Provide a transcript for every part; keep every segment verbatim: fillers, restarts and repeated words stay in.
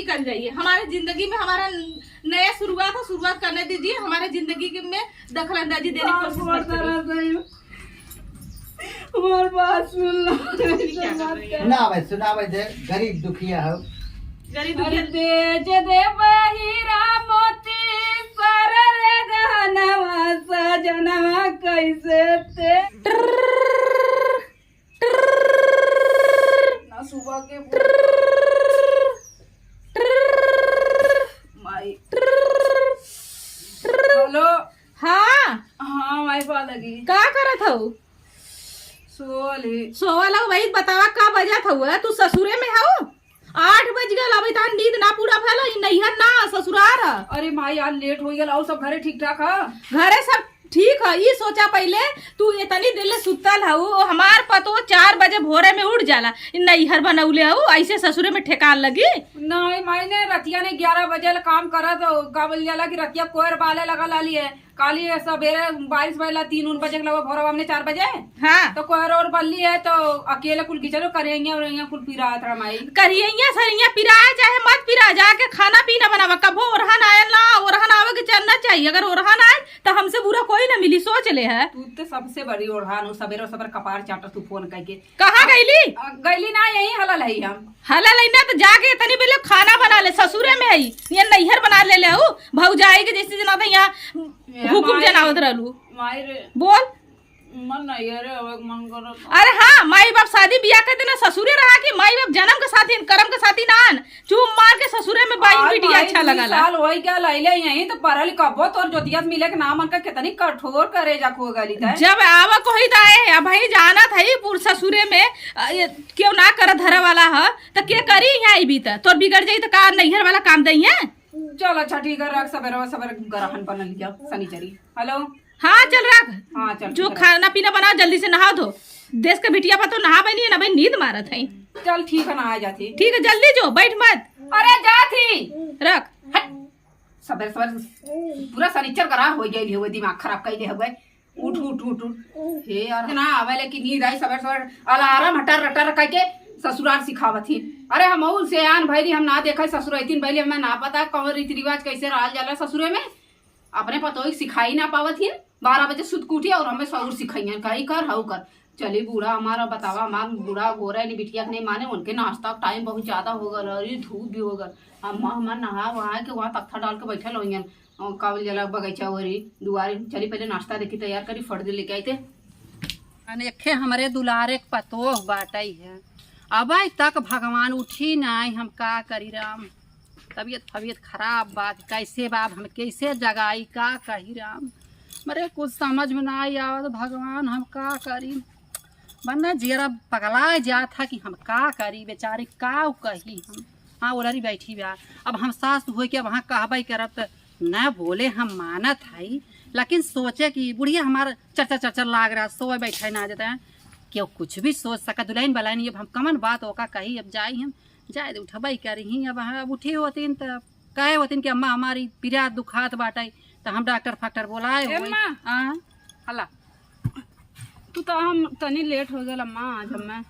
चल जाइए। हमारे जिंदगी में हमारा नया शुरुआत हो, शुरुआत करने दीजिए। हमारे जिंदगी के में दखल अंदाजी देने की कोशिश मत करिए। हमार बात सुन लो। सुनावे, सुनावे दे, गरीब दुखिया हो। गरीब दुखिया। अरे बेच देबे हीरा मोती, सर रे गहनवा सजनवा कैसे ते। ना सुबह के माई। हेलो। हाँ। हाँ, माई पा लगी। का करत हऊ? सोवल ही। सोवल हऊ, वही बतावा का बजत हऊ? तू ससुरे में हऊ? आठ बज गल, अभी तहार नींद ना पूरा भयल, ई नैहर ना, ससुरार ह। अरे माई, आज लेट हो गल। और सब घरे ठीक ठाक ह? घरे सब ठीक ह। ई सोचा पहिले, तू इतनी देर ले सुतल हऊ, हमार पतो चार बजे भोरे में उठ जाला। ई नैहर बनौले हऊ, ऐसे ससुरे में ठेकान लगी? नहीं माई, ने रतिया ने ग्यारह बजे ले काम करत, का बोल जाला कि रतिया कोयर बाले लगा लाली है। काली ये सबेरे बारिश भइला, तीन उन बजे के लगभग भोरवा में चार बजे। हाँ। तो कोहर और बल्ली है, तो अकेले कुल गिचरो करियैया और यहाँ कुल पिरात रमाई। करियैया सरिया पिराए चाहे मत पिराए, जाके खाना पीना बनावा। कबो ओरहन आयल ना, ओरहन आवे के चलना चाहिए। अगर ओरहन आए तो हमसे बुरा कोई ना मिली, सोच ले है। तू तो सबसे बड़ी ओरहन हो, सबेरे सबेरे कपार चाटत तू फोन करके। कहाँ गईली? अ, गईली ना, यहीं हलल है हम। हलल है ना, तो जाके इतनी बेले खाना बना ले, ससुरे में है, ये नैहर बना ले ले हऊ, भौजाई के जैसे जना था यहाँ ए, हुकुम माई, जनावत रहलू। माई रे। बोल। मन नहीं है रे, अब मन करत। अरे हाँ, माई बाप शादी बियाह कर देना ससुरे रहा कि माई बाप जन्म के साथी, कर्म के साथी ना आन। चुप मार के ससुरे में बाई आज बिटिया माई अच्छा दुई लगला। साल होई गया लैले यहीं तो परल कब्बो तोर जोतिया से मिले के नाम मन का कितनी कठोर करेजा खो गली तै। जब आवा कोई तो आए, अब भाई जानत है पूर ससुरे में, अ, ये क्यों ना कर धरे वाला ह, तो के करी यहाँ आई भी त? तोर बिगड़ जाई तो का नैहर वाला काम दई है? चल अच्छा ठीक है, रख सबेरे सबेरे गरहन बनल लिया सनीचरी। हेलो। हाँ चल रख। हाँ चल जो ठीक है। खाना पीना बनाओ जल्दी से नहाओ धो। देश के बिटिया पा तो नहा बनी है ना भाई, नींद मारत है। चल ठीक है, नहा जाती। ठीक है जल्दी जो, बैठ मत। अरे जाती। रख। हट। सबर सबर। पूरा सनीचर गरा हो गई हुए, दिमाग खराब कर दे हुए। उठ उठ उठ उठ। हे यार ना आवे लेकिन नींद आई सबर सबर। अलार्म हटर रटर करके ससुराल सिखावत ही। अरे हम और से आन भैली, हम ना देखा ससुरैतिन भैली, हमें ना पता कौन रीति रिवाज कैसे रहल जाला ससुरे में। अपने पतोही के सिखाई ना पावत हिन, बारह बजे सुत के उठी और हमें सौर सिखाइयन, का ई कर, हऊ कर। चली बूढ़ा हमारा बतावा, हमार बूढ़ा गोरा नहीं बिटिया के नहीं माने, उनके नाश्ता का टाइम बहुत ज्यादा हो गल, अरे धूप भी हो गल। अम्मा हमार नहा वहा के वहाँ तख्ता डाल के बैठल होइयन, और का बोल जाला बगीचा ओरी, दुआरे। चली पहले नाश्ता देखी तैयार करी, फट दे लेके आई ते। अनेखे हमरे दुलारे के पतोह बाटई है, अबे तक भगवान उठी नाई, हम का करी राम। तबियत फबियत खराब बा कि कैसे बा, अब हम कैसे जगाई, का कही राम। मरे कुछ समझ में ना आई आवत भगवान, हम का करी। बन्ना जियरा पगला जात है कि हम का करी, बेचारी का कही हम। हाँ ओलरी बैठी बा, अब हम सास होई के अब हाँ कहबे करब त न बोले हम मानत हई, लेकिन सोचे कि बुढ़िया हमार चरचर चरचर लाग रहा, सोए बैठे ना जाते हैं, केहू कुछ भी सोच सका। दुल्हन बलाइन अब हम कमन बात ओका कही, अब जाई हम जाए दे, उठबई करिहीं। अब हाँ, अब उठे होतिन त कहे होतिन कि अम्मा हमारी पीरा दुखात बाटई, त हम डॉक्टर फाक्टर बोलाए ए होई। अम्मा। हाँ। हला। तू त हम तनी लेट हो गल अम्मा, आज हम्म। हमें।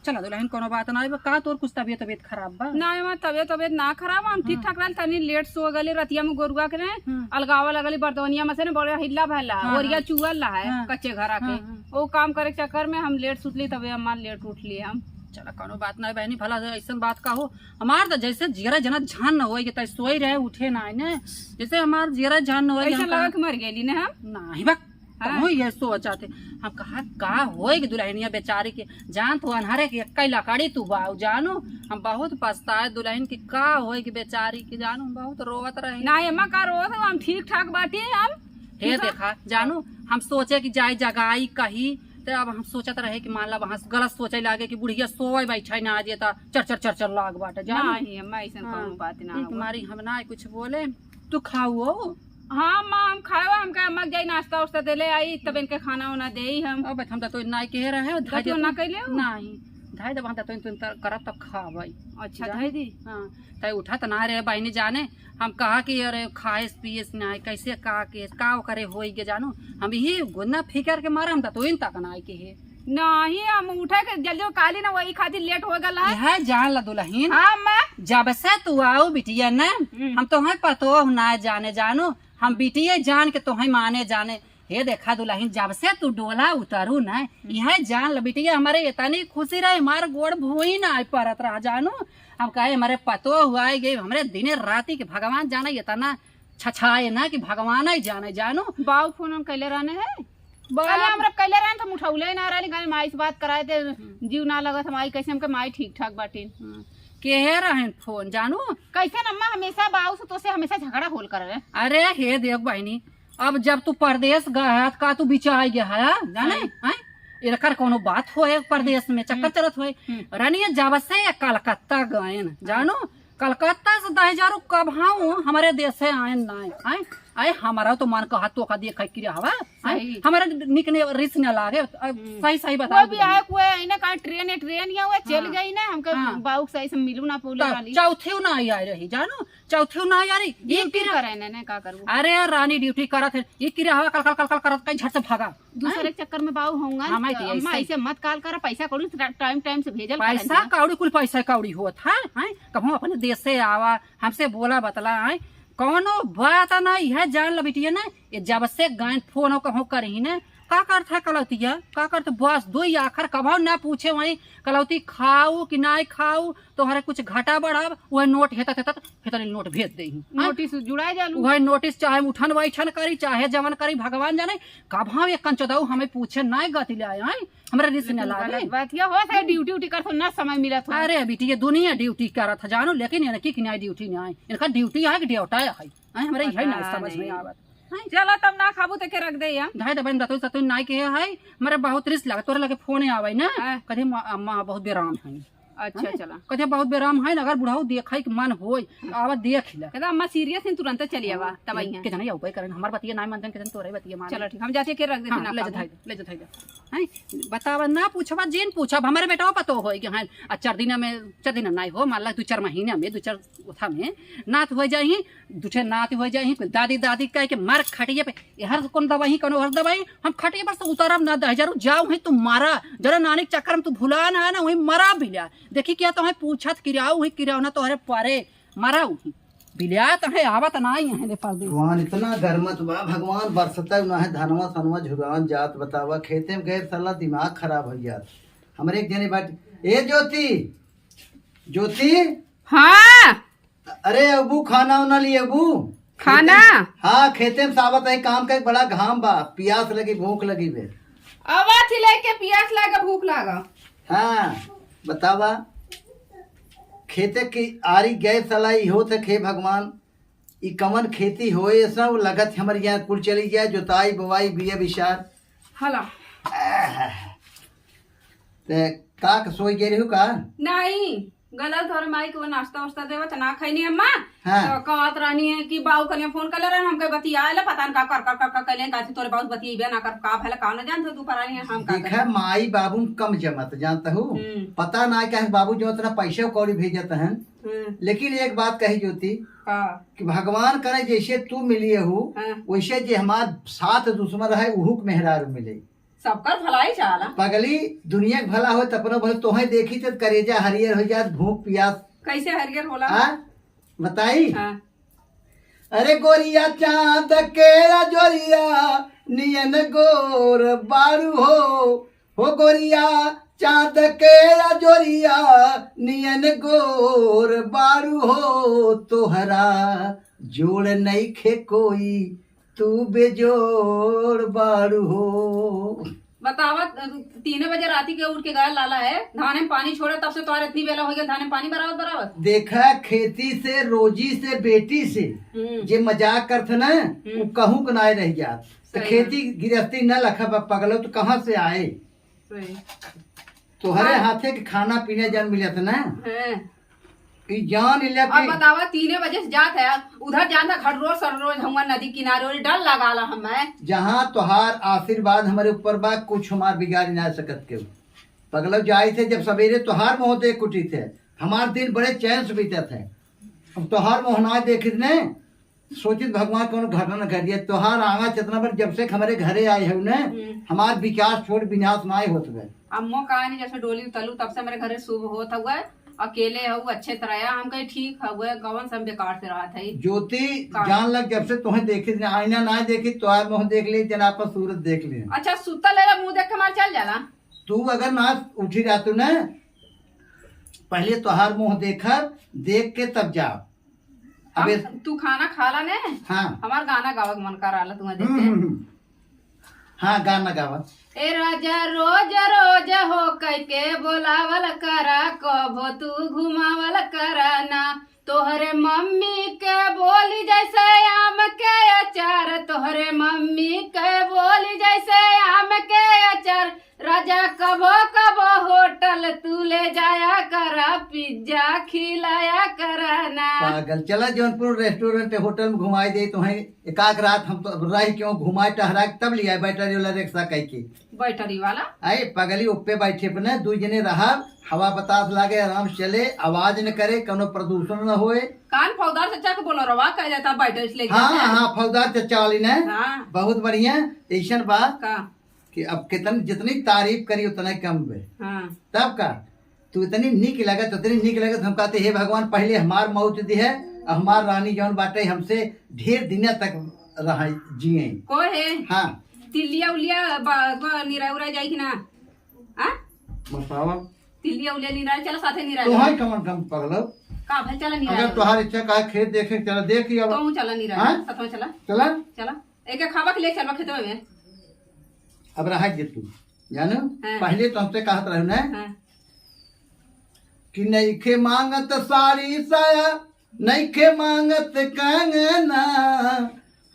चला दुल्हन, कोनो बात ना, का तोर कुछ तबियत, तबियत खराब बा? ना अम्मा, तबियत, तबियत ना खराब, हम ठीक हाँ। ठाक रहल, तनी लेट सो गली रतिया में गोरुआ के ने हम्म। अलगावा लगली बर्दवनिया में से ने बड़ा हिल्ला भैला, हाँ, ओरिया हाँ। चुअल रहा है हाँ। कच्चे घरा के। हाँ, हाँ। वो काम करे के चक्कर में हम लेट सुतली, तबे अम्मा लेट उठली हम। चला, कोनो बात ना बहनी, भला ऐसन बात का हो। हमार त जैसे जियरा जना झान न होई के तै सोई रहे, उठे ना ने। जैसे हमार जियरा झान न होई, ऐसा हम लगा कहा, कि मर गेली ने हम। नाही बा, हाँ। तमो ये सोचत है। हम कहा, का होई के दुल्हनिया बेचारी के, जान तू अन्हरे के एक्कै लकड़ी तू बाऊ, जानू। हम बहुत पछताए दुल्हन के, का होई के बेचारी के, जानू, हम बहुत रोवत रही। ना अम्मा, का रोवत हो, हम ठीक ठाक बाटी हम। हे देखा, जानू, हम सोचे कि जाई जगाई कही, त अब हम सोचत रहे कि मान ला वहाँ से गलत सोचे लागे कि बुढ़िया सोए बैठे ना, आज ये त चर चर चर चर लाग बाटे, जानू। नहीं, अम्मा, ऐसन हाँ, कौनो बात ना ठीक हो। मारी हम ना कुछ बोले। तू खाऊ हो? हाँ, अम्मा, हम खाए, हम कहे, अम्मा के जाई नाश्ता उस्ता देले आई, तब इनके खाना उना देई हम। अब हम त तो ना कहे रहे, धैर्य गति ना तू कैले हो? नहीं, धैर्य जब हम त तो करत त खाबई। अच्छा, जान? धैर्य दी। हाँ, तै उठत ना रे बहिनी जाने, हम कहा कि अरे खाएस पिएस ना, कैसे का के, का ओकरे होई के जानू, हम यही गुन्ना फिकर के मारे हम त तो इन तक ना कहे। नहीं, हम उठे के जल्दी काली ना, वही खातिर लेट हो गल है। यह जान ला दुलहिन, हाँ अम्मा। जब से तू आऊ बिटिया ना, हम्म। हम तोहैं पतोह ना जाने जानू, हम बिटिया जान के तोहैं माने जाने। हे देखा दुलहिन, जब से तू डोला उतरू ना, यह जान ला बिटिया, हमरे इतनी खुशी रहे, हमार गोड़ भूई ना आइ परत रहा जानू। हम कहे हमरे पतोह आइ गई, हमरे दिने राती के भगवान जाने इतना छछाए ना कि भगवान ही जाने जानू। बाऊ फोन हम कैले रहने है, बाऊ कल हमरा कैले रहन त हम उठौले ना रहली, गए माई से बात कराए ते जीव ना लगत हमारी, कैसे हमके माई ठीक ठाक बाटिन। हम्म। केहे रहन फोन जानू? कैसे अम्मा हमेशा बाऊ से तोसे हमेशा झगड़ा होल करे रहे। अरे हे देख बहिनी, अब जब तू परदेस गया है, का तू बिचाई गया है, जाने? हाँ। हैं? एकर कौनो बात होए परदेस में, चक्कर हम्म। चलत होए। हम्म। रानी जब से ये कलकत्ता गएन, जानू? कलकत्ता से दहिजरू कबहूँ हमरे देसे आएन नाई। आए, आए, हमारा तो मन कहा तोका देखे के रहवा। आए, सही। हमारा निक ने रिस न लागे। अ, हम्म। सही, सही बता वो भी दो। आए कोई, इन्हें कहा ट्रेन है, ट्रेन या हुआ चल हाँ। गई ना, हमके हाँ। बाऊ के सही से मिलू ना पौले तब वाली। चौथी ना आई, आई रही, जानू? चौथी ना आई रही। ये ड्यूटी किरा- करे ने, ने का करबू? अरे रानी ड्यूटी करत है, ये किरा हवा कल, कल, कल, कल करत कहीं झट से भागा। दूसरे हैं? के चक्कर में बाऊ होंगा हाँ, ना, मैं तो अम्मा ऐसे ऐसे मत काल करा, पैसा कौड़ी टा-, टाइम, टाइम से भेजल करा पैसा ना। कौड़ी, कुल पैसा कौड़ी होत है, हैं? कबहूँ अपने देसे आवा, हमसे बोला बतला, हैं? कौनो बात ना, यह जान ला बिटिया ना, ये जब से गायन फोन हो कहूँ करही ना, का करत है कलौतिया, का करत बस दो ही आखर कबहूँ ना पूछे वहीं कलौती खाऊ कि ना खाऊ, तोहरे कुछ घटा बढ़ाव, वह नोट हेतत हेतत हेतनी नोट भेज देही। हाँ? नोटिस जुड़ा जालू। वह नोटिस चाहे उठन बैठन करी, चाहे जवन करी, भगवान जाने। कब हम एक कंचोदाऊ हमें पूछे ना गति ले आए, हैं? हमरे रिस न लेकिन लागे। गलत बात यह हो, सही ड्यूटी उटी करत हो, ना समय मिलत हो। अरे बेटी, ये दुनिया ड्यूटी करत है, जानो, लेकिन इनकी कि नहीं ड्यूटी नहीं आए। इनका ड्यूटी है कि ड्यूटा है, हैं? हमरे यही पता ना समझ में नहीं। आवत। हैं? चला तब ना खाबू तो के रख दे हम। धाई दबन दतुई सतुई नाई के है, हमरे बहुत रिस लगे, तोरे लगे फोन आवे ना, हाँ। कहे, "माँ, अम्मा बहुत बेराम है।" अच्छा, हैं? चला। कथे बहुत बेराम है ना, अगर बुढ़ऊ देखे के मन होई, हाँ। आवा देख ले। कहता, "अम्मा सीरियस है, तुरंत चली आवा, हाँ, तब आई हैं।" के जाने आऊ कोई करन, हमार बतिया नाई मानतन, के जाने तोरे बतिया मान। चला ठीक, हम जाते के रख देते हाँ, ना ले जा खाबू। धाई, ले जा धाई दे। हैं? बतावा ना पूछबा, जिन पूछब, हमारे बेटवा पतोह होई के हैं। आ चार दिन में, चार दिन नाई हो, मान ला दो चार महीना में, दो चार उठा में नात हो जाही, दू ठे नात हो जाही, कुल दादी दादी कह के मार खटिए पे, एहर कौन दबाई, कौन ओहर दबाई, हम खटिए पर से उतरब ना, दहिजरू जाऊ है तू मारा, जरा नानी के चक्कर में तू भुला ना, ना वही मरा बिल्या। देखी क्या तो है पूछत किराऊ है, किराऊ ना तोहरे परे मरा उही बिल्या तो है, आवत ना ही है ले परदेस। भगवान इतना गर्मत बा, भगवान बरसता ना है, धनवा सनवा झुरान जात, बतावा खेते में गए साला दिमाग खराब हो जात। हमरे एक जने बात, ए ज्योति, ज्योति, हाँ। अरे अबू, खाना उना लिए अबू? खाना? खेते, हाँ, खेते में सावत है, काम का एक बड़ा घाम बा, पियास लगी, भूख लगी बे। आवा थी लेके, पियास लागे, भूख लागा। हाँ, बतावा, खेते की आरी गए सलाई होत है, हे भगवान, ई कवन खेती होए, सब लगत हमर यहाँ कुल चली जाए, जोताई, बोवाई, बिया बिसार। हला। आह। ते का, का सोई गए रहू का? नहीं, गलल तोहरे माई के वो नाश्ता वास्ता देवे, त ना खैनी अम्मा। हाँ। तो कहत रहनी है कि बाऊ कलिया फोन कर ले रहन, हमके बतिया ले, पता न का कर, कर, कर, कर, कर ले, काची तोरे बाऊ बतियेबे ना कर, का भले का ना जानत हो तू परानी है, हम का देखा, करी? माई बाबू में कम जमत, जानत हो? हम्म। पता ना क्या है, बाबू जो इतना पैसा कौड़ी भेजत हन, हम्म। लेकिन एक बात कही ज्योति, का? कि भगवान करे जैसे तू मिलिए हो, हाँ। वैसे जे हमार साथ दुश्मन रहे, उहू के मेहरारू मिले। सबकर भलाई चाहला। पगली, दुनिया के भला हो, त अपनो भल तोहे देखी, त करेजा हरियर हो जात, भूख पियास। कैसे हरियर होला? आ? बताई? हाँ। अरे गोरिया चांद के अजोरिया नियन गोर बारू हो, हो गोरिया चांद के अजोरिया नियन गोर बारू हो, तोहरा जोड़ नइखे कोई, तू बेजोड़ बारू हो। बतावा, तीने बजे राती के उठ के गया लाला है, धाने में पानी छोड़े, तब से तोहरे इतनी बेला हो गया, धाने में पानी बरावत बरावत। देखा, खेती से, रोजी से, बेटी से, हम्म। जे मजाक करत ना, हम्म। वो कहूँ के नाय रह जात। तो सही खेती बात। गिरस्ती न लखा बा पगलो, तो कहाँ से आए? सही। तोहरे हाँ। हाथे के खाना पीने जान मिलत ना। हाँ। ई जान ले अब कि बतावा, तीने बजे से जात है, उधर जात है, घटरोज सटरोज, हुआ नदी किनारे, और डर लगाला हमें। जहाँ तोहार आशीर्वाद हमारे ऊपर बा, कुछ हमार बिगाड़ ना सकत केहू। पगलो जाई थे जब सवेरे, तोहार मुँह देख उठी थे, हमार दिन बड़े चैन से बीतत है। अब तोहार मुँह ना देखित ने, सोचित भगवान कौनो घटना न घटिए। तोहार आगा चेतना पर जब से हमरे घरे आए हो न, हम्म। हमार विकास छोड़ विनाश नाय होत बे। अम्मो कहा नहीं, जब से डोली उतरलू तब से हमरे घरे शुभ होत हुआ। अकेले हो, अच्छे से रहा। हम कहे ठीक हुआ, गवन से हम बेकार से रहा था। ज्योति, का? जान लग, जब से तोहे देखी न, आईना ना देखी, तोहार मुँह देख ले, जना अपन सूरत देख ले। अच्छा, सुतल है, मुँह देख के मार चल जाला। तू अगर ना उठी रहतू न, पहले तोहार मुँह देखब, देख के तब जाब। अबे हम, तू खाना खा ला ने। हाँ। हमार गाना गावे के मन कर रहा, तू हम्म, देखते। हम्म, हम्म। हाँ, गाना गावा। ए राजा, रोज रोज हो कह के बोलावल करा, कबो तू घुमावल करा ना। तोहरे मम्मी के बोली जैसे आम के अचार, तोहरे मम्मी के बोली जैसे आम के अचार। राजा, कबो कबो होटल तू ले जाया करा, पिज्जा खिलाया करा ना। पागल, चला जौनपुर रेस्टोरेंट होटल में घुमाई दे तोहे। एकाक रात हम तो रह क्यों घुमाए टहरा के तब लिया बैटरी वाला रिक्शा कह के। बैटरी वाला? अरे पगली, ओपे बैठे अपने दू जने रहब, हवा बतास लागे, आराम से चले, आवाज न करे, कोनो प्रदूषण न होए। कान फौदार चचा के बोलो रवा कह जाता बैटरी से लेके हाँ, जाते हैं। हाँ, फौदार चचा वाली ने। हाँ। बहुत बढ़िया। ऐसन बा का? कि अब कितन, जितनी तारीफ करी उतना कम बे। हाँ। तब का? तू इतनी नीक लगत, इतनी नीक लगत, हम कहते, "हे भगवान, पहले हमार मौत दिहे, और हमार रानी जौन बाटे हमसे ढेर दिन तक रह जिए।" को है? हाँ। तिल्लिया उल्लिया बा-, बा-, निरा उरा जाई कि ना? हाँ? बतावा। तिल्लिया उल्लिया निरा, चला साथे निरा तो जाई। हाय कमन कम पगलो। का भल चला निरा अगर जाई। तोहार इच्छा का खेत देखे, चला देख ही अब। तो चला निरा हाँ? जाई, साथ में चला। चला? चला। एक एक खाबा के ले चलबा खेतवा में। अब रहा जे तू, जानू, हाँ। पहले तो हमसे कहत रहू ना हाँ। कि नइखे मांगत साड़ी साया, नइखे मांगत कंगना,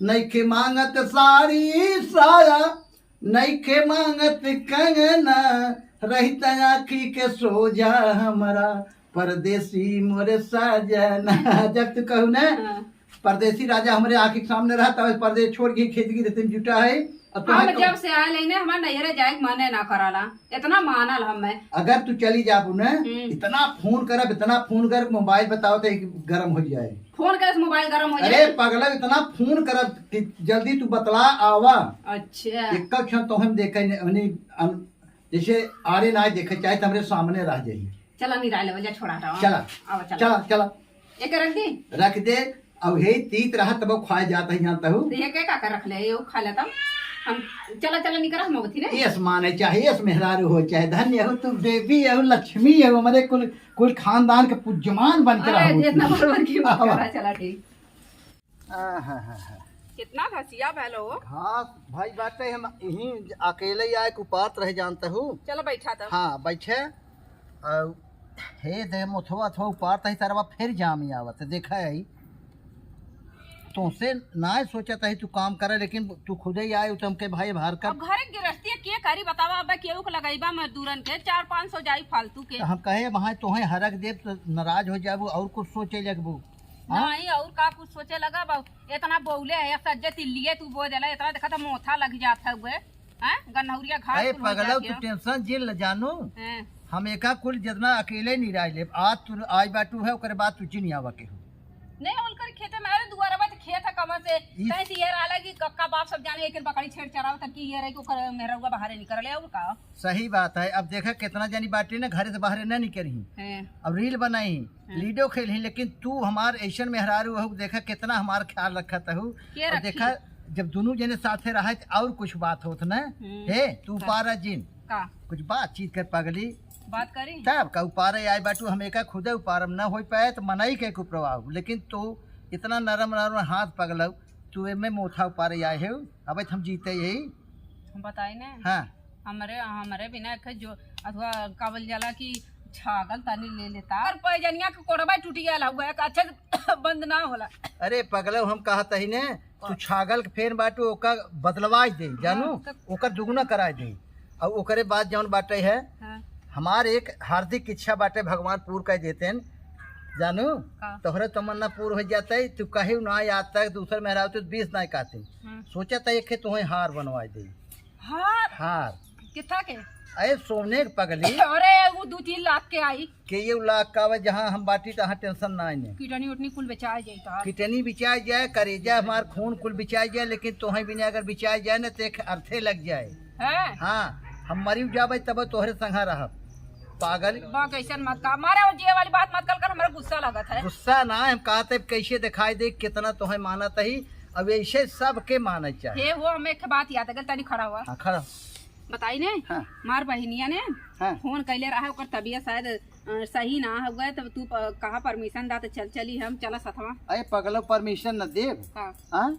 नइखे मांगत साड़ी साया, नइखे मांगत कंगना, रहित आँखी के सोझा हमरा परदेसी मोरे साजना। जब तू कहू ना, हाँ। परदेसी राजा हमरे आँखी के सामने रहा, तब परदेस छोड़ के खेत की रेती में जुटा है। अब तो हम है तो जब से आए लेने, हमार नैहरे जाए के मने ना कराला, इतना मानल हमें। अगर तू चली जाबू ना, हम्म। इतना फोन करब, इतना फोन कर, मोबाइल बताओ तो एक गरम हो जाए। फोन करे से मोबाइल गरम हो अरे जाए। पागल, इतना फोन करब कि जल्दी तू बतला आवा। अच्छा। एक क्षण तो हम देखे न-, यानी हम जैसे आड़े ना देखे, चाहे तो हमरे सामने रह जाई। चला निराय लेवल जा, छोड़ा हटावा। चला। आवा, चला। चला, चला। एक रख दी? रख दे। अब हे तीत रहा तब खाए जाता ही जानता हूँ। तो ये के का कर रख ले, ये खा लेता। हम चला, चला निकरा हम अवथी ने। यस माने चाहे, यस मेहरारू हो चाहे, धन्य हो तू, देवी हो, लक्ष्मी हो, हमारे कुल, कुल खानदान के पूज्यमान बन के अरे, रहो। जितना बड़ बन के आवा। करा, चला ठीक। आहाहा। कितना घसिया भैलो। घास भाई बाटे, हम यहीं अकेले ही आए कुपात रह जानते हो। चलो बैठा तब। हाँ, बैठे। और हे दे मोथवा थवा उपात है, तरवा फिर जाम ही आवत, देखा है। तोसे ना सोचत है तू काम करे, लेकिन तू खुदे ही आए, तो हमके भाई भार कर। अब घर के गृहस्थी के करी बतावा, अब केहू के लगैबा मजदूरन के, चार पाँच सौ जाई फालतू के। तो हम कहे वहाँ तोहे हरक देब तो नाराज हो जाबू और कुछ सोचे लगबू। हाँ? नहीं, और का कुछ सोचे लगा बा? इतना बोले है, सज्जे तिल्लिए तू बोल देला, इतना देखा तो मोथा लग जात है हुए। हैं? गन्हौरिया घास अरे कुल हो पगलऊ, जाती तू है। टेंशन जिन ल जानू। हैं। हम एका कुल जितना अकेले निराई लेब। आज तू आज बाटू है, ओकरे बाद तू जिन आवा के हो। नहीं, उनकर खेते में, अरे दुआरवा तो खेत है कमर से। ई कहीं से ये रहला कि कक्का बाप सब जाने, एक बकरी छेड़ चराओ तक कि ये रहे कि ओकर मेहरउआ बाहरे निकल ले, और का? सही बात है। अब देखा कितना जनी बाटे ना घरे से बाहरे ना निकलही। हैं। अब रील बनाई, हैं। लूडो खेलही, लेकिन तू हमार ऐसन मेहरारू हो, देखा कितना हमार ख्याल रखत हो। के और रखी? देखा जब दोनों जने साथे रहे त और कुछ बात होत ना। हम्म। हे, तू का? उपारा जिन। का? कुछ बातचीत कर पगली। बात करी? तब का उपारे आए बाटू, हम एका खुदे उपारम ना हो पाए तो मनई के कुप्रभाव, लेकिन तू इतना नरम नरम हाथ पगलऊ, तू एमे मोथा उपारे आए हो, अब हम जीते यही। हम बताई ना। हाँ। हमरे, हमरे बिना एक जो अथवा का बोल जाला कि छागल तनी ले लेता। और पैजनिया के कोड़वा टूट गया हुआ है, अच्छा से बंद ना होला। अरे पगलऊ, हम कहत ही ने, तू छागल के फेन बाटू, ओका बदलवाई दे, जानू, हाँ, तो ओकर दुगुना कराई दे। और ओकरे बाद जौन बाटे है, हाँ। हमार एक हार्दिक इच्छा बाटे, भगवान पूर कर देते हैं, जानू, का? तोहरे तमन्ना पूर हो जाता है, तू कहीं ना आज तक दूसर मेहरारू तो बीस ना कहते। हाँ। सोचा था एक तोहे हार बनवाई दे। हार? हार। कितना के? अरे सोने के पगली। अरे, वो दू तीन लाख के आई। के ये लाख का आवे, जहाँ हम बाटी, तहाँ tension ना आने। किडनी उडनी कुल बेचाय जाई तोहार। किडनी बेचाय जाए, करेजा हमार खून कुल बेचाय जाए, लेकिन तोहे बिना अगर बेचाय जाए ना, तो एक अर्थे लग जाए। हैं? हाँ, हम मरी जाबे तब तोहरे संगा रहब। पागल। बा, कैसन मत का मारे, वो जिए वाली बात मत कर, कर हमरा गुस्सा लगत है। गुस्सा ना, हम कहते कैसे दिखाई दे, कितना तोहे मानत ही। अब ऐसे सबके माने चाहे। हे, वो हमें एक बात याद आ गल, तनी खड़ा हुआ। हाँ, खड़ा। बताई ने, हाँ। हमार बहिनिया ने हाँ। फोन कैले रहा, ओकर तबियत शायद, अ, सही ना हुआ, तब तू प-, कहा permission दा, तो चल चली हम, चला सथवा। अरे पगलो, permission न देब। हाँ। हाँ?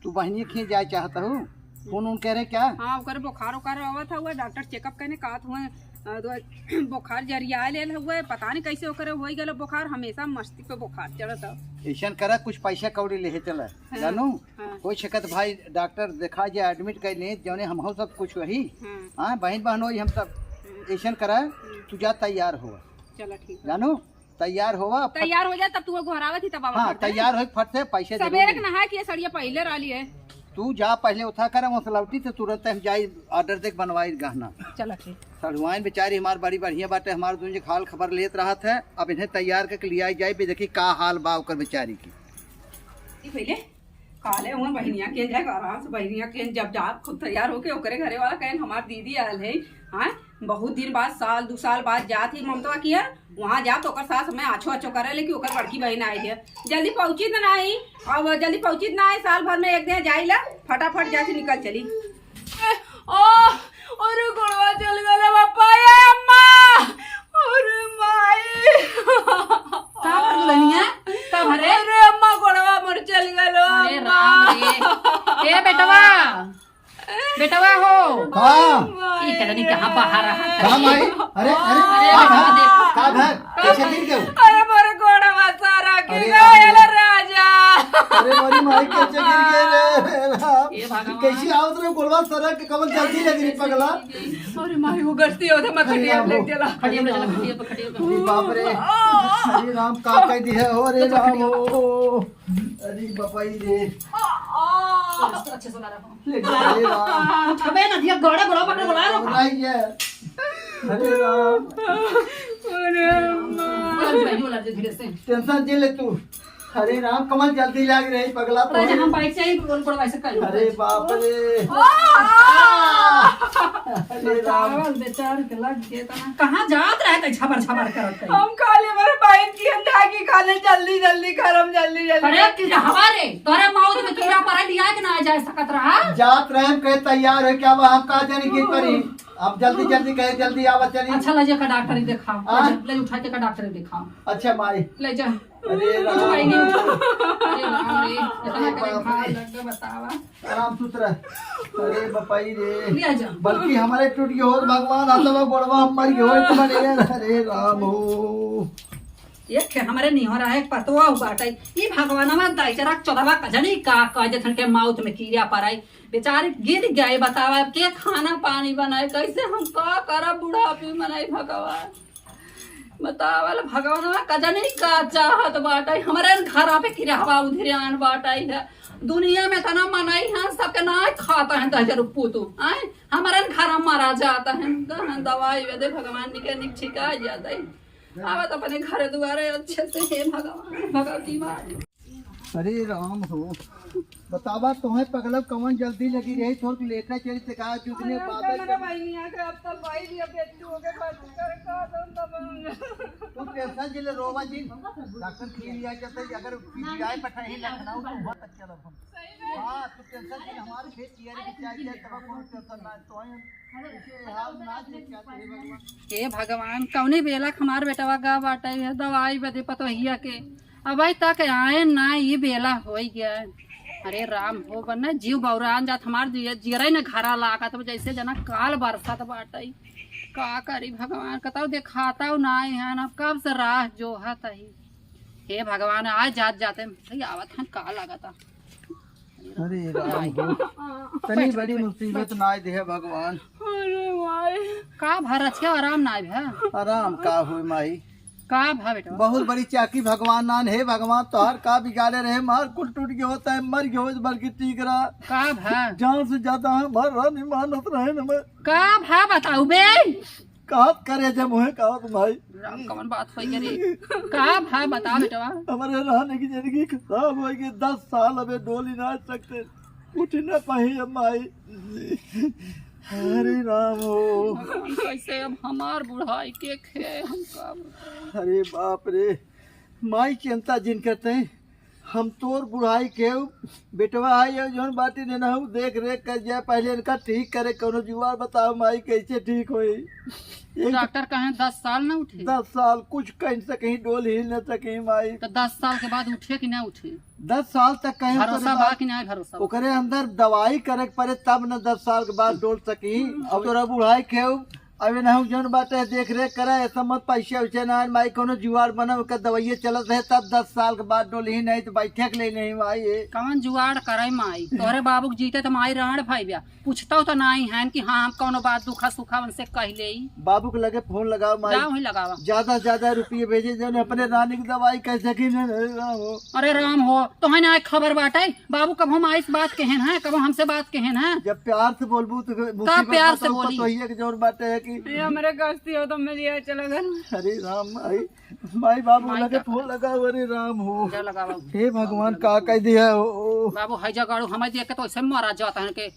तू बहिनिया खींच जाए चाहत हूँ? फोन उन करे क्या? हाँ, ओकर बुखार उखार आवत हुआ, डॉक्टर checkup करने कहत हुआ, अ, तो बुखार जरिया लेल हुआ, पता नहीं कैसे ओकरे होई गल बुखार, हमेशा मस्ती पे बुखार चढ़त है। ऐसन करा, कुछ पैसा कौड़ी लेहे चला, हाँ। जानू? हाँ। हो सकत भाई डॉक्टर देखा जाए, admit कर ले, जौने हम हो सब कुछ वही। हाँ। हाँ, बहन बहन होई हम सब। हाँ। ऐसन करा, हाँ। तू जा तैयार हो। चला ठीक है। जानू, तैयार होवा, फट तैयार हो जा, तब तू घरावत ही तब आवा हाँ, फट से। तैयार होई फट से, पैसे जरूर सबेरे के दे। नहा के ये सड़िया पहले रह लिए। तू जा पहले उठा कर, वहाँ से लौटी तो तुरंत हम जाई order देख बनवाई गहना। चला ठीक। सढ़ुआइन बेचारी हमार बड़ी बढ़िया बाटे, हमार दून जे हाल खबर लेत रहत है, अब इन्हें तैयार करके लियाई जाई, बे देखी का हाल बा ओकर बेचारी की। ई पहले काले हुआ बहिनिया के जाए, आराम से बहिनिया के जब जाब खुद तैयार होके ओकरे घरे वाला कहेन, "हमार दीदी आयल है, हाँ, बहुत दिन बाद, साल दू साल बाद जात ही ममतवा किया, वहाँ जाब तो ओकर सास हमें आछो आछो करे, लेकिन ओकर बड़की बहिन आई है, जल्दी पहुँची तो नहीं, अब जल्दी पहुँची तो नहीं, साल भर में एक दिन जाई ला, फटाफट जाए से निकल चली।" ओ, अरे गोड़वा चल गल बापा, ए अम्मा, अरे माई। का भर दुल्हनिया? का भरे? अरे अम्मा, गोड़वा मोर चल गल, अरे अम्मा। राम रे। ए बेटवा, बेटवा हो। हाँ। ई कजनी कहाँ बाहर रहा? का माई? अरे, अरे, अरे का बाबा भर? देख। का भर? कैसे गिर गए? अरे मोर गोड़वा सारा गिर अरे गया, राम रे। राजा। अरे मोरी माई, कैसे गिर गए रे? अरे राम। हे भगवान। कैसे आवत रे गोड़वा सरक के, कमल जल्दी लग रही पगला। अरे माई, वो गश्ती होते मत अरे खटिया राम। लग चला। खटिया पे चला, खटिया पे, खटिया पे। अरे बाप रे। अरे राम, का कह दी है? अरे राम हो। अरे बपाई रे। अच्छे से ला रखो। ले, अरे राम। उठबे ना दिया, गोड़ा, गोड़ा पकड़, गोड़ा रोका। नहीं है। अरे राम। अरे अम्मा। अरे भाई, बोला दे धीरे से। Tension जे ले तू। अरे राम, कमल जल्दी लाग रही पगला। अरे, हम bike से ही गोल गोल वैसे कर। अरे बाप रे। आ! अरे राम। चावल बेचार के लग के तना। कहाँ जात रहे थे छबर छबर करत थे? हम खाली हमारे बहन की हम धागी खाले जल्दी जल्दी करम जल्दी जल्दी। अरे कि हमारे तोरे मौत में कीड़ा पड़ा लिया कि ना जा सकत रहा? जात रहे हम कहे तैयार है क्या बा, हम का जाने की परी। अब जल्दी जल्दी कहे जल्दी आवा चली। अच्छा ले जा का डॉक्टर ही दिखाओ। आ? ले जा, ले उठा के का डॉक्टर ही दिखाओ। अच्छा माई। ले जा। अरे राम। अरे राम रे, इतना अरे करे बाप घाव रे। लग गया, बतावा। आराम सुतरा। अरे बपाई रे। ले जा। बल्कि हमारे टूट गयो होत भगवान, हाथ में गोड़वा हम मर गयो होत बने यार। अरे राम हो। ये खे हमारे निहरा है पतवा बाटे। ई भगवानवा दाई चरा चोदवा कजनी का कह देथन के मौत में कीड़ा पड़ाई। बेचारे गिर गए, बतावा अब के खाना पानी बनाए, कैसे हम का करब बुढ़ापी मनाई भगवान। बतावल भगवानवा कजनी का चाहत बाटे, हमरे घरा पे किरहवा उधिरान बाटे है। दुनिया में तना मनई है, सबके ना खाता है दहजर पुतु, आए हमरे घर मरा जाता है, दहन दवाई दे भगवान निके निक छिका जाता है। आवत अपने घर दुआरे अच्छे से, हे भगवान, भगवती माँ। अरे राम हो, बतावा तोहे पगला कौन जल्दी लगी रही, थोड़ लेटा चली ते का चुकने अरे बाबा हमरा के बहिनिया के अब तक भाई भी अब बेटी हो गए, बात कर का दम दबंग। तू tension जिले रोवा जी, डॉक्टर के लिए आ जाता है, अगर जाए पठाई लखनऊ तो वहाँ तक चलो हम। सही में? हाँ, तू tension जिले हमारे खेत की यारी की चाहिए, तब कौन tension ना, तो हम इसे हाल ना जी क्या तेरे भगवान। हे भगवान, कौने बेला के हमार बेटवा गा बाटे है, दवाई बदे पतोहिया के। अबे तक आए ना, ई बेला होई गया। अरे राम हो, बन्ना जीव बौरान जात हमार, जिय-, जियरे न घरा लागत बा, जैसे जना काल बरसत बाटई। का करी भगवान, कतौ देखातौ ना है, अब कब से राह जोहत ही। हे भगवान, आ जात जाते भाई आवत हन, का लागत है। अरे राम हो, तनी बड़ी मुसीबत ना दे भगवान। अरे माई। का भा रचिया आराम ना भा? आराम का होई माई, का भा बेटवा? बहुत बड़ी चाकी भगवान नान, हे भगवान, तोहार का बिगाड़े रहे, मार कुल टूट गयो होता है, मर गयो होत बल्कि ठीक रहा। का भा? जान से ज्यादा हमार रानी मानत रहे न मैं। का भा बताऊ बे? का करे जब मुहे का तो भाई। राम, कवन बात होई रे? का भा बता बेटवा? हमारे रानी की जिंदगी खराब हो गई, दस साल अबे डोली ना सकते, उठ ना पाई अब माई। हरे राम हो। भगवान, कैसे अब हमार बुढ़ाई के खे हम का बताई? अरे बाप रे, माई चिंता जिन करते हैं, हम तोर बुढ़ाई के बेटवा है, ये जौन बाटी ने ना देख रेख कर जाए, पहले इनका ठीक करे, कौनो जुगाड़ बताओ माई, कैसे ठीक होई? एक डॉक्टर कहे दस साल ना उठे। दस साल कुछ कह सके, डोल हिल न सके माई। तो दस साल के बाद उठे कि ना उठे? दस साल तक कहे भरोसा बा कि ना भरोसा बा? ओकरे अंदर दवाई करे के पड़े तब न दस साल के बाद डोल सकी। अब तोरा बुढ़ाई के अब इनहू जौन बाटे देख रेख करा, ऐसा मत पैसे वैसे ना आए, माई कौनो जुगाड़ बना, ओकर दवाइये चलत रहे, तब दस साल के बाद डोलही नहीं तो बैठे के ले नहीं माई। कवन जुगाड़ करे माई? तोहरे बाबू के जीते तो माई रहड़ भाई ब्या, पूछता तो नहीं है कि हाँ हम कौनो बात दुखा सुखा उनसे कह ले। बाबू के लगे फोन लगाओ माई। जाओ ही लगावा। ज्यादा से ज्यादा रुपये भेजे जौन अपने रानी की दवाई कर सकी न, न, न हो। अरे राम हो, तो है ना खबर बाटे, बाबू कबहुँ माई से बात कहेन है, कबहुँ हमसे बात कहेन है। जब प्यार से बोलबू तो फिर का मुसीबत प्यार से बताऊ, बोली? पतोहिया के जौन बाटे है कि ये हमरे गस्ती हो तो मिल जाए, चला घर। अरे राम माई, माई बाबू माई लगे का फोन करे? लगाओ, अरे राम हो। जा लगावा। हे भगवान, का कह दिया हो? बाबू, है जा गाड़ू, हमें देख के तो ऐसे मारा जाता है कि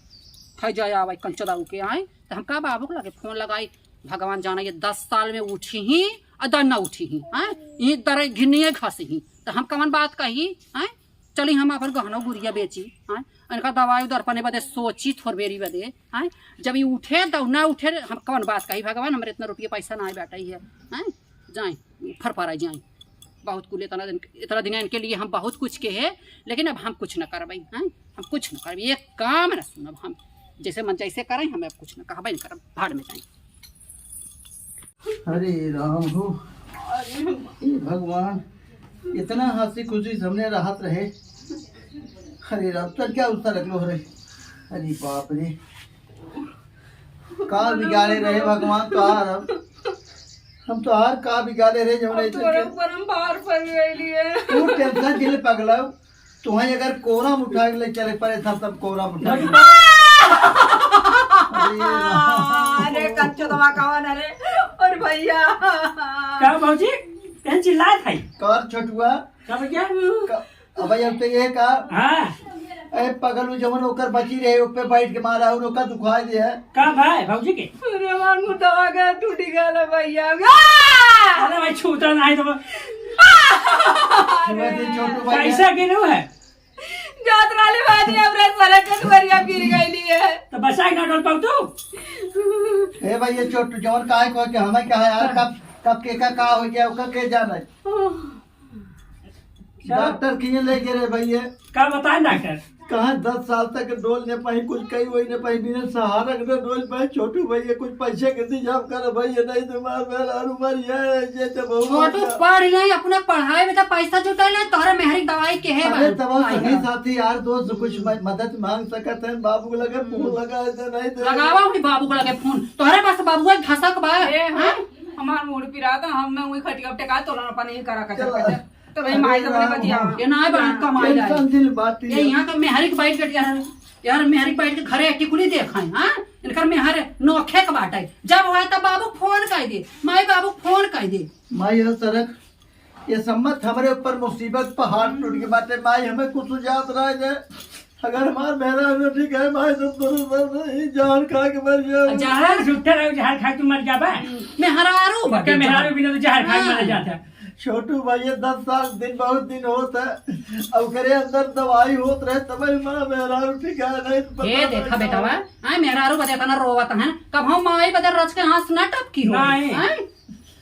है जा आवे कंचदाऊ के आए, तो हम का बाबू के लगे फोन लगाई? भगवान जाने ये दस साल में उठी ही, अदा न उठी ही, हैं? ये तरह घिनिए घसी ही, तो हम कवन बात कही, हैं? चली हम अपन गहनो गुरिया बेची, हैं? इनका दवाई दर्पणे बदे सोची थोर बेरी बदे, हैं? जब ये उठे तो ना उठे, हम कौन बात कही भगवान, हमरे इतना रुपया पैसा ना बैठा ही है, हैं? जाए, फर फरा जाए। बहुत कुल इतना दिन, इतना दिन इनके लिए हम बहुत कुछ कहे, लेकिन अब हम कुछ न करबे, हैं? हम कुछ न करबे, एक काम न सुनब हम। जैसे मन जैसे करें, हम अब कुछ न कहबे न करब, भाड़ में जाए। अरे राम हो, हे भगवान, इतना हँसी खुशी से हमने रहत रहे। अरे राम, तन क्या उत्तर रख लो रे? अरे बाप रे, का बिगाड़े रहे भगवान तोहार हम? हम तोहार का बिगाड़े रहे जौन अब ऐसे तोरे के ऊपर हम भार पड़ गइली है। तू टेंशन के लिए पगला, तुहें अगर कोरा में उठा के ले चले पड़े था, तब कोरा में उठा के। अरे राम। अरे कच्चो दवा कवन है रे? और भैया। का भौजी? कहीं चिल्लात है? कर छोटुआ। का भैया? का, अब भैया तो ये का? हाँ। ए पगलू जवन ओकर बची रहे, ओपे बैठ के मारा और ओकर दुखा दे है। का भाई भौजी के? अरे हमार मुंडवा का टूटी गल है भैया। अरे भाई छूता नहीं तो। छुआ दे छोटू भैया। कैसा गिरू है? जात वाली बात है, अपने सड़क के दुआरिया गिर गई है। तो बचा के ना डोल पाऊ तू? ए भाई, ये चोट जौन काहे को के हमें कहा यार, कब, कब के का, का हो गया, ओकर के जाना है? डॉक्टर किए ले गए रे भैया? का बताएं डॉक्टर? कहाँ दस साल तक डोल ने पाई, कुछ कई वही ने पाई, बिना सहारा के डोल पाए। छोटू भैया कुछ पैसे के इंतजाम कर भैया, नहीं तो मार मेहरारू मर जाए, जैसे बहुत छोटू मजा। पढ़ ले, अपने पढ़ाई में तो पैसा जुटा ले, तोहरे मेहरी दवाई के है अरे बाबू। तब सही साथी यार दोस्त कुछ म-, मदद मांग सकत है, बाबू को लगे फोन लगा दे, नहीं तो लगावा अपने बाबू को लगे फोन, तोहरे पास बाबू एक धसक बा। ए, हाँ? हाँ? हमार मूड पिरात, हम मैं वही खटिया पे टेका, तोला अपन ही करा कचर चला। कचर। तो भाई माई से अपने बतिया। ये ना बहन कमाई लाई। टेंशन दिल बात ये ये। यहाँ तो मेहरी के बैठ के यार, यार मेहरी के बैठ के घरे टिकुली देखाई, हाँ? इनकर मेहर नोखे के बाटे। जब होए तब बाबू फोन कर दे, माई बाबू फोन कर दे। माई हो सरक, ये सम्मत हमरे ऊपर मुसीबत पहाड़ टूट के बाटे। माई हमें कुछ सुझाव रहा जाए, अगर हमार मेहरारू ठीक है, माई तो दोनों सब ही जान खा के मर जाओ। जहर जूठे रहो, जहर खा के मर जाबा। मेहरारू ओकर बटे मेहरारू जहर। बिना तो जहर खा के मर हाँ। जाता। छोटू भैया, दस साल दिन बहुत दिन होत है, अब ओकरे अंदर दवाई होत रहे, तब ही माँ मेहरारू ठीक है, नहीं तो पता ए, नहीं देखा क्या बेटवा, होता। आए मेहरारू बदे इतना रोवत है, कब हम माई बदे रच के आँस ना टपकी हो, नहीं। आए?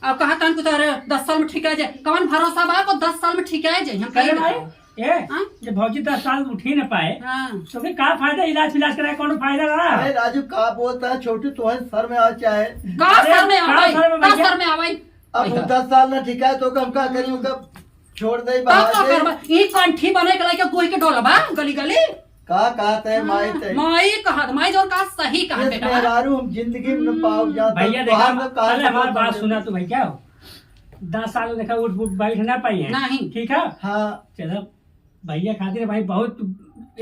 अब कहा तन को तो अरे दस साल में ठीक आ जाए, कौन भरोसा बा को दस साल में ठीक आ जाए, हम कहे कहीं भाई, बताओ। ए, हाँ? जब भौजी दस साल उठ ही न पाए, हाँ। तो फिर का फायदा इलाज विलाज कराए, कौनो फायदा रहा? अरे राजू, का बोलता है छोटू, तुम्हारे सर में आ चाहे? का अरे, सर में का आवे? सर में का भैया? सर में आवे? अब भैया। दस साल ना ठीक है, तो हम का करी, उनका छोड़ दे, का, बाहर का दे। करबा? ई कंठी बने के लाइके गोई के डोलबा, गली गली? का कहत है, माई हाँ, ते? माई कहत, माई जोर का सही कहत इस बेटा। मेहरारू हम जिंदगी में न पाओ जाता, भैया, तोहार देखा, ना कहा अरे, हमार समझ बात में। सुना तू भैया। दस साल देखा उठ, उठ बैठ ना पाई है। नहीं। ठीक है? हाँ। चलो, भैया खातिर भाई बहुत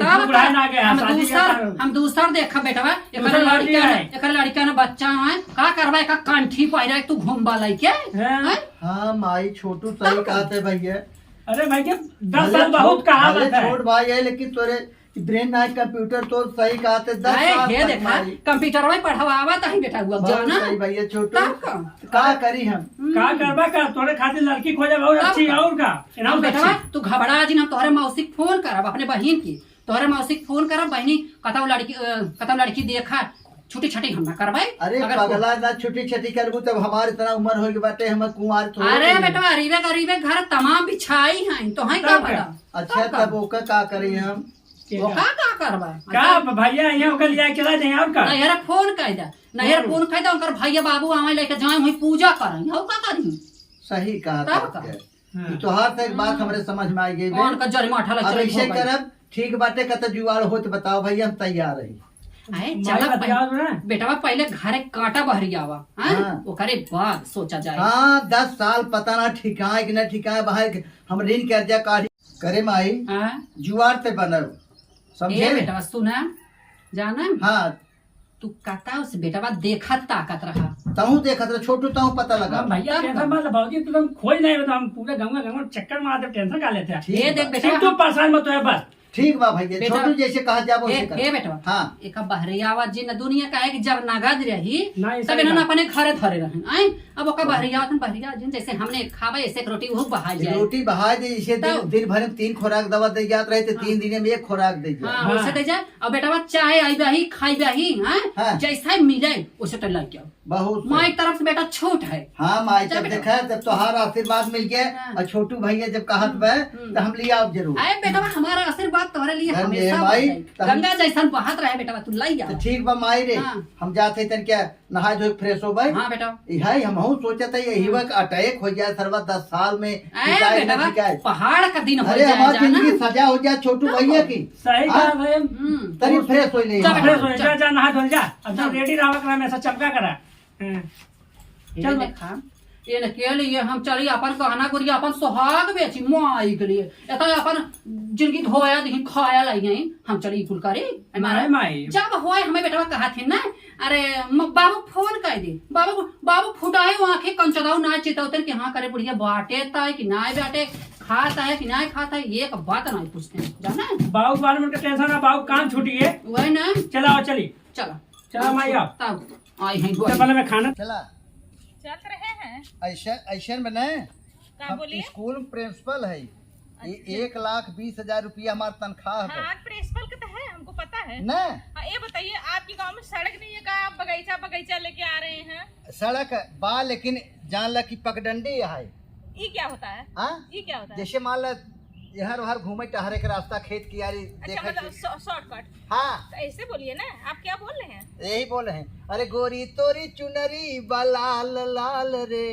तब बुढ़ा ना गया, हम शादी के दूसर, कारण। हम दूसर देखा बेटवा, एकर दूसर शादी लड़का है। न, एकर लड़का न बच्चा है, का करबा, एकर कंठी पहिरा तू घूमबा लइके, हाँ। हैं? हाँ माई, छोटू सही तब का? कहत है भैया। अरे भैया, दस भले साल बहुत छोट, कहा भले बात है। छोट भाई है, लेकिन तोरे brain ना computer तो सही कहत है, दस अरे, साल हे तक देखा, माई। Computer में पढ़वावा तही बेटा हुआ, बहुत जाना। सही भैया, छोटू। तब का? का करी हम? हम्म। का करबा का? तोरे खातिर लड़की खोजे बहुत तब अच्छी का? है, और का? इनाम हम बेटवा, अच्छी। तू घबरा जिन, हम तोहरे मौसी के फोन करब, अपने बहिन की। तोहरे मौसी के फोन करब, बहिनी, कतौ लड़की, अ, कतौ लड़की देखा, छुट्टी छटी हम ना करबै। अरे अगर पगला ना, छुट्टी छटी करबू तब हमार इतना उम्र होइगे बाटे, हम कुंवार थोड़े अरे रही। बेटवा, अरीबे गरीबे घर तमाम बिछाई हैं, तो हैं का तब का? भला? अच्छा, तब का? तब ओका का करी हम? ओका का करबा? का अच्छा। भैया, यहाँ ओका लिया चला जाए, और का? नैहर फोन कह दे, नैहर हम्म। फोन कह दे, उनकर भैया बाबू आवे लेके जाए, वहीं पूजा करें, और का करी? सही कहा तब तब का? के। हाँ। ई तोहार से एक बात हम्म। हमरे समझ में आ गई बे। कौन का जरिमाठा लग अब चली ऐसे हो गई। करब, ठीक बाटे, कत जुआड़ होत बताओ भैया, हम तैयार रही। आए, माई चला बतियाओ पहले, ना। बेटवा पहले घरे काटा बहरियावा, हाँ? हाँ। ओकरे बाद सोचा जाए। हाँ, दस साल पता ना ठिकाए कि ना ठिकाए, बाहर के हम ऋण कर्जा काढ़ी। करे माई, हाँ? जुआड़ ते बनब, समझे? ए बेटवा, सुना, जाना? हाँ। तू कतौ से बेटवा देखत ताकत रहा। तहूँ देखत रह, छोटू, तहूँ पता लगा। हाँ भैया, तब tension का? मत ले भौजी, तू तो हम खोज नहीं, तो हम पूरे गंगा गंगा चक्कर मारते, tension का लेते हैं। ठीक ये बा। देख बेटवा, तू परेशान मत हो बस। ठीक बा भैया, बेटा, छोटू जैसे कहा जाबो ए, वैसे कर। ए बेटवा, हाँ। एक बहरे आवा जी न दुनिया का है कि जब नगद रही, नहीं, तब सही इन्होंने बात। अपने घरे धरे रहन। आए, अब ओका हाँ। बहरे आवा, बहरे आवा जी, जैसे हमने खावे, ऐसे एक रोटी वो बहा जाए। रोटी बहा दे, इसे दिन, तब दिन भर में तीन खुराक दवा दे जात रहे, तो हाँ। तीन दिन में एक खुराक दे जाए। हाँ, हाँ। वैसे दे जाए। अब बेटवा चाहे अइबही, खाइबही, हाँ? हाँ। जैसा मिले, उसे तो लइके आओ। बहुत सही। माई तरफ से बेटा छूट है। हाँ, माई जा तरफ बेटा। देखा, जब तोहार आशीर्वाद मिल गया हाँ। और छोटू भैया जब कहत हम्म, बे, हम्म। तो हम ले आओ जरूर। अरे बेटवा, हमारा आशीर्वाद तोहरे लिए धन्य हमेशा है माई, बा। तो हम गंगा जैसन बहत रहे बेटवा, तू लई आओ। तो ठीक बा माई रे, हाँ। हम जात है तन क्या नहाए धोए fresh हो भाई। हाँ बेटा। इहै हमहू सोचत है, यही हम्म। वक्त attack हो जाए सरवा दस साल में, ए शिकायत ना बेटवा, शिकायत। पहाड़ का दिन हो अरे जाए, हमार जाना। जिंदगी सजा हो जाए छोटू हाँ। भैया की। सही हाँ? कहा भाई। हम्म। तनी fresh हो ले। जा बेटा, fresh हो जा, जा। जा नहा धो जा। अब जा। तू ready रहा, करा में ऐसा चमका करा। हाँ। ये चल। देखा, ये न के लिए हम चली अपन गहना गुरिया, अपन सुहाग बेची माई के लिए। एता अपन जिंदगी धोया नहीं खाया लाई नहीं, हम चली कुल करी। ए मारा, नहीं माई। जब होए हमें बेटवा कहा थे ना, अरे म-, बाबू फोन कर दे, बाबू, बाबू फुटाए वो आंखें कंचदाऊ ना चेतावतन कि हाँ करे बुढ़िया बाटे ताए कि ना बाटे, खाता है कि ना खाता है, एक बात ना पूछते हैं, जाना है? बाबू के बारे में उनका tension ना, बाबू काम छूटी है। वही ना। चलाओ चली। चला। चला माई आओ। तब आई हैं चल गोरी। पहले मैं खाना। चला। चल रहे हैं। ऐसा, ऐसा बने। का हम बोलिए? स्कूल में principal है। ये अच्छा। एक लाख बीस हजार रुपया हमार तनख्वाह है। हाँ, principal का तो है, हमको पता है। ना? हाँ, ये बताइए, आपके गांव में सड़क नहीं है का? आप बगीचा, बगीचा लेके आ रहे हैं। सड़क बा, लेकिन जान ला कि पगडंडी है। ये क्या होता है? हाँ? ये क्या होता है? जैसे मान ला, यहाँ वहाँ घूमे टहरे के रास्ता, खेत कियारी अच्छा, देखे मतलब के। शॉ-, shortcut। हाँ। तो ऐसे बोलिए ना, आप क्या बोल रहे हैं? यही बोल रहे हैं, "अरे गोरी तोरी चुनरी बा लाल लाल रे,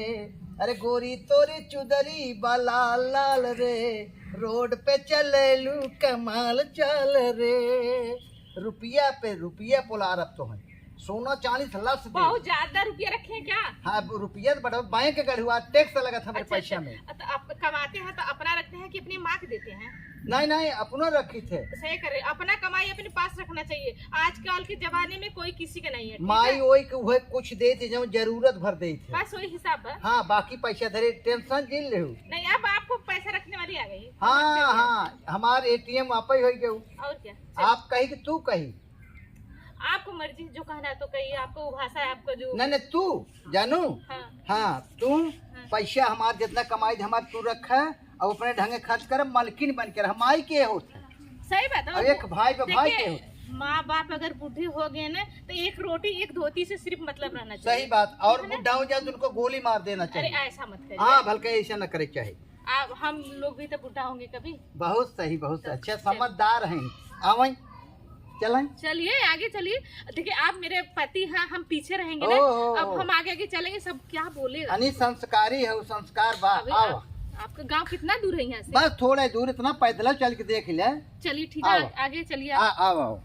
अरे गोरी तोरी चुनरी बा लाल लाल रे, रोड पे चलेलू कमाल चाल रे।" रुपया पे रुपया पोलारब तो है, सोना चांदी से लस दे। बहुत ज्यादा रुपया रखे हैं क्या? हाँ, अब रुपया तो बढ़ा, बैंक गढ़ुआ, tax लगत हमरे अच्छा, पैसा अच्छा। में। तो आप कमाते हैं तो अपना रखते हैं कि अपनी माँ के देते हैं? नहीं, नहीं, अपनो रखी थे। सही करे, अपना कमाई अपने पास रखना चाहिए। आजकल के जमाने में कोई किसी के नहीं है, ठीक माई है? ओई के उहे कुछ देते, जो जरूरत भर देते। बस वही हिसाब है। हाँ, बाकी पैसा धरे, tension जिन लेहू। नहीं, अब आपको पैसा रखने वाली आ गई। हाँ, हाँ, हमार A T M आप ही होई गयो। और क्या? आप कही कि तू कही? आपको मर्जी, जो कहना है तो कहिए, आपको भाषा है, आपको जो नहीं, नहीं, तू जानू। हाँ। हाँ, तू हाँ। पैसा हमार जितना कमाई दे, हमार तू रखा, अब अपने ढंगे खर्च कर, मलकिन बन के रह, माई के होत है। सही बात है। अब एक भाई पे भाई देखिए, के होत है। माँ बाप अगर बूढ़े हो गए ना, तो एक रोटी एक धोती से सिर्फ मतलब रहना चाहिए। सही बात। और ठीक है ना? बुढ़ा हो जाए तो उनको गोली मार देना अरे चाहिए। ऐसा मत करिए। हाँ, बल्कि ऐसा न करे के चाही। आप, हम लोग भी तो बुढ़ा होंगे कभी। बहुत सही, बहुत सही। तो अच्छा, चल। समझदार हैं। आवई, चलें। चलिए, आगे चलिए। देखिए, आप मेरे पति हैं, हम पीछे रहेंगे ना। ओ, ओ, अब ओ। हम आगे आगे चलेंगे, सब क्या बोलेगा? अनी संस्कारी है, वो संस्कार बा। अभी आओ। आप, आपका गांव कितना दूर है यहाँ से? बस थोड़ा दूर, इतना पैदल चल के देख ले। चलिए, ठीक है, आओ। आ-, आगे चलिए आ, आप। आओ, आओ।